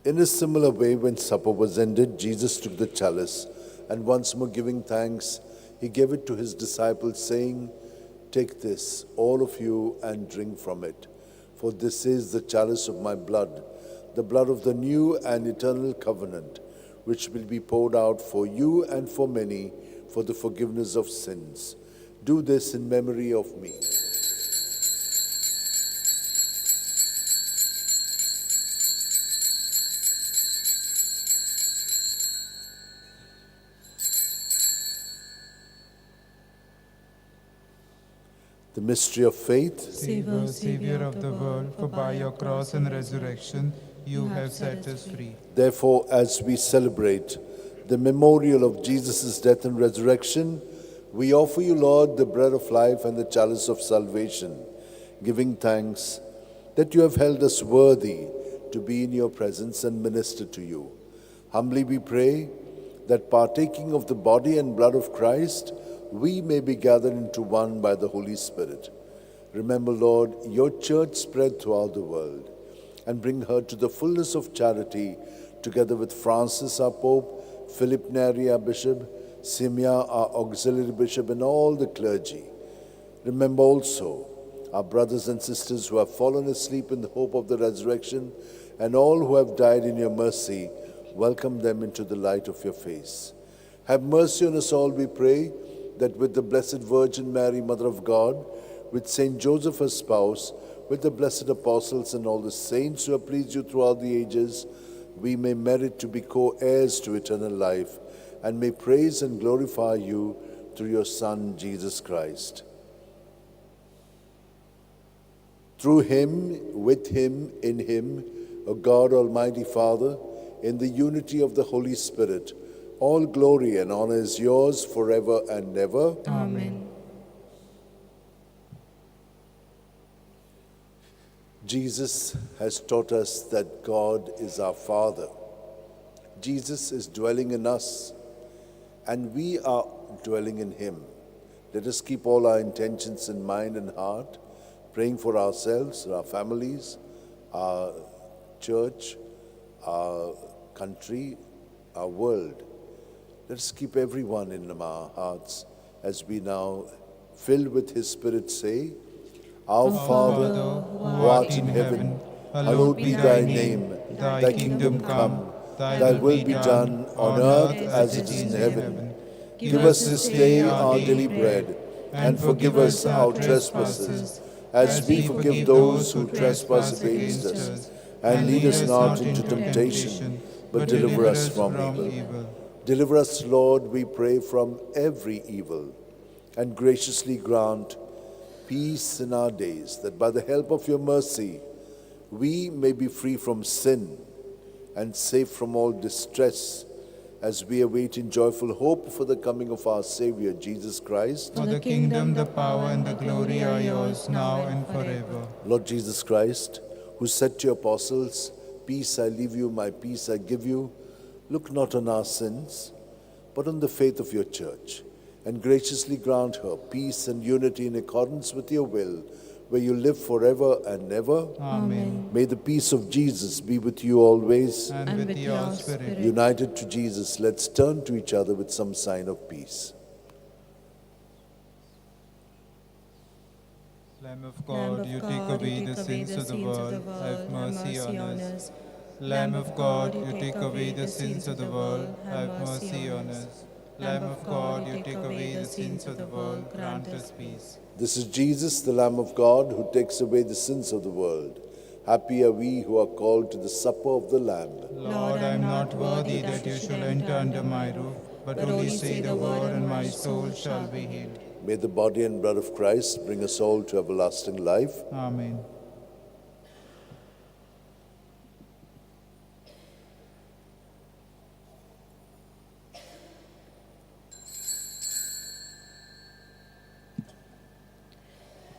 In a similar way, when supper was ended, Jesus took the chalice, and once more giving thanks, he gave it to his disciples, saying, Take this, all of you, and drink from it, for this is the chalice of my blood, the blood of the new and eternal covenant, which will be poured out for you and for many for the forgiveness of sins. Do this in memory of me. The mystery of faith. Save us, Savior of the world, for by your cross and resurrection you have set us free. Therefore, as we celebrate the memorial of Jesus' death and resurrection, we offer you, Lord, the bread of life and the chalice of salvation. Giving thanks, that you have held us worthy to be in your presence and minister to you. Humbly we pray that partaking of the body and blood of Christ, we may be gathered into one by the Holy Spirit. Remember, Lord, your church spread throughout the world, and bring her to the fullness of charity, together with Francis, our Pope, Philip Neri, our Bishop, Simia, our Auxiliary Bishop, and all the clergy. Remember also our brothers and sisters who have fallen asleep in the hope of the resurrection, and all who have died in your mercy. Welcome them into the light of your face. Have mercy on us all, we pray, that with the Blessed Virgin Mary, Mother of God, with Saint Joseph, her spouse, with the blessed apostles and all the saints who have pleased you throughout the ages, we may merit to be co-heirs to eternal life, and may praise and glorify you through your Son, Jesus Christ. Through him, with him, in him, O God, Almighty Father, in the unity of the Holy Spirit, all glory and honor is yours forever and ever. Amen. Jesus has taught us that God is our Father. Jesus is dwelling in us, and we are dwelling in him. Let us keep all our intentions in mind and heart, praying for ourselves, our families, our church, our country, our world. Let us keep everyone in our hearts as we now, filled with his Spirit, say, Our Father, who art in heaven, hallowed be thy name. Thy kingdom come, thy will be done on earth as it is in heaven. Give us this day our daily bread, and forgive us our trespasses, as we forgive those who trespass against us. And lead us not into temptation, but deliver us from evil. Deliver us, Lord, we pray, from every evil, and graciously grant peace in our days, that by the help of your mercy we may be free from sin and safe from all distress, as we await in joyful hope for the coming of our Savior, Jesus Christ. For the kingdom, the power, and the glory are yours, now and forever. Lord Jesus Christ, who said to your apostles, "Peace I leave you, my peace I give you," look not on our sins, but on the faith of your church, and graciously grant her peace and unity in accordance with your will, where you live forever and ever. Amen. May the peace of Jesus be with you always. And with your spirit. United to Jesus, let's turn to each other with some sign of peace. Lamb of God, you take away the sins of the world, have mercy on us. Lamb of God, you take away the sins of the world, have mercy on us. Lamb of God, you take away the sins of the world, grant us peace. This is Jesus, the Lamb of God, who takes away the sins of the world. Happy are we who are called to the supper of the Lamb. Lord, I am not worthy that you should enter under my roof, but only say the word, and my soul shall be healed. May the body and blood of Christ bring us all to everlasting life. Amen.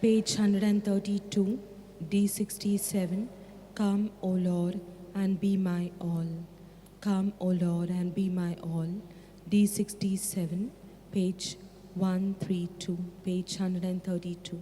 Page 132, D67, Come, O Lord, and be my all. Come, O Lord, and be my all. D67, page 132, page 132.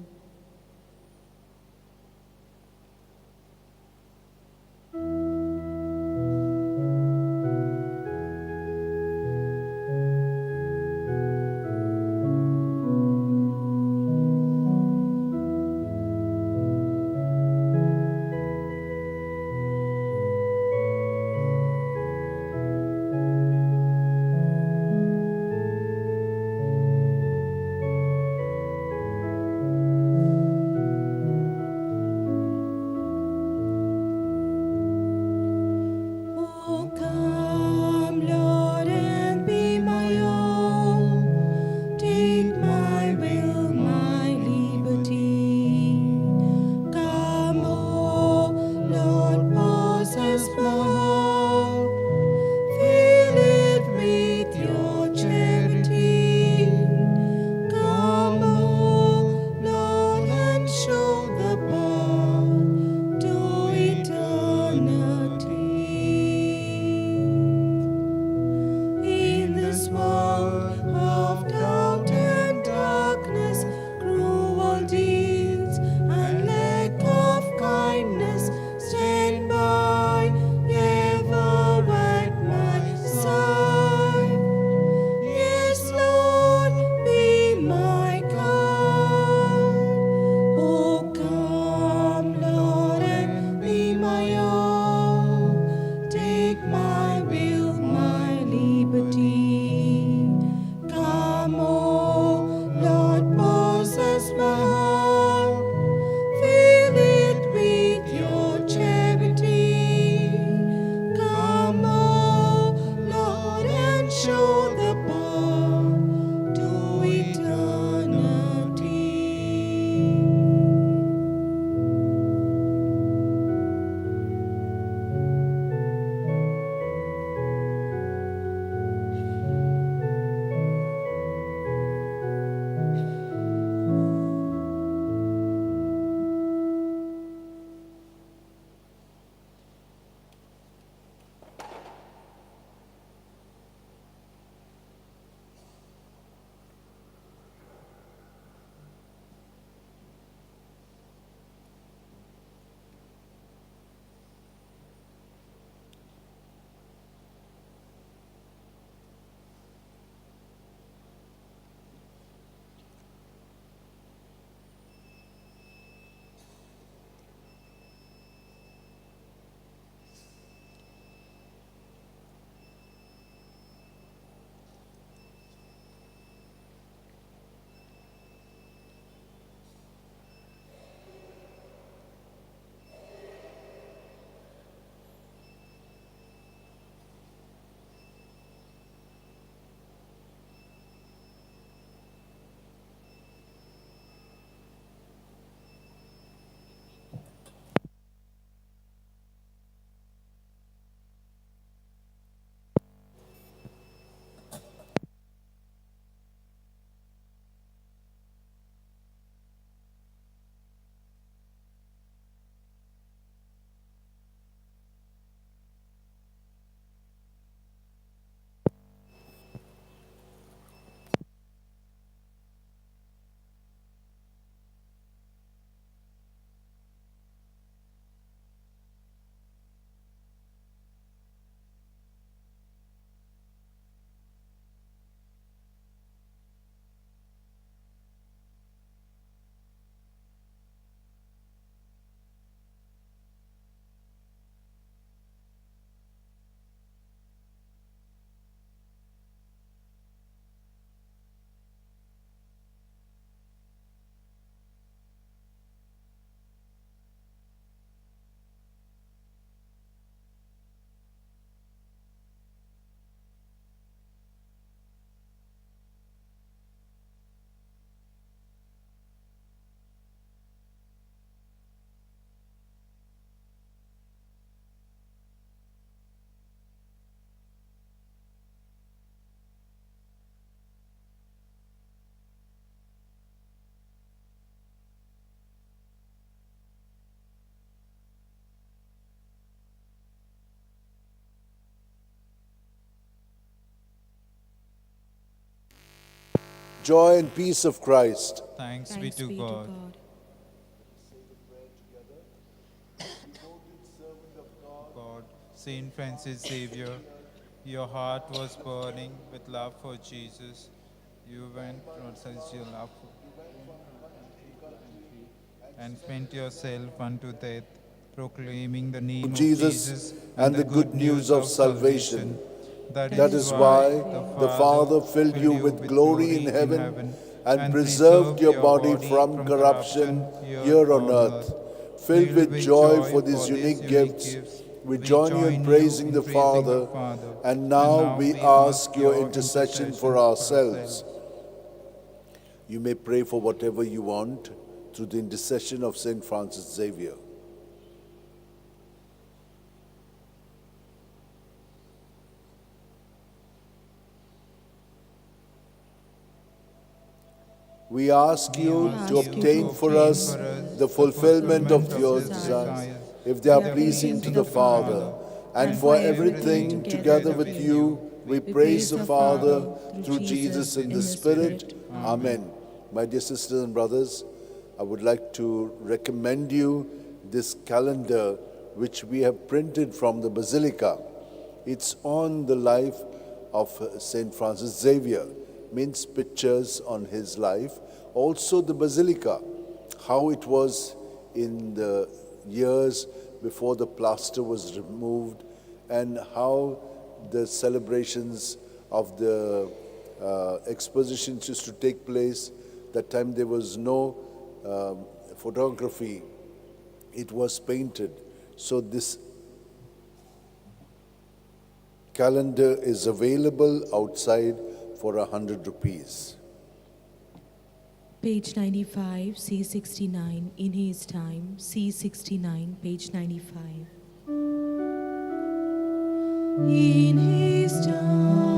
Joy and peace of Christ. Thanks be to God. God, Saint Francis Xavier, your heart was burning with love for Jesus. You went from your love and spent yourself unto death, proclaiming the name of Jesus and the good news of salvation. That is why the Father filled you with glory in heaven and preserved your body from corruption here on earth. Filled with joy for these unique gifts, we join you in praising the Father, and now we ask your intercession for ourselves. You may pray for whatever you want through the intercession of Saint Francis Xavier. We ask you to obtain for us the fulfillment of your desires, if they are pleasing to the Father. And for everything together with you, we praise the Father through Jesus in the Spirit. Amen. My dear sisters and brothers, I would like to recommend you this calendar which we have printed from the Basilica. It's on the life of Saint Francis Xavier, means pictures on his life. Also the Basilica, how it was in the years before the plaster was removed, and how the celebrations of the expositions used to take place. That time there was no photography, it was painted. So this calendar is available outside for 100 rupees. Page 95, C69, in his time, C69, page 95. In his time.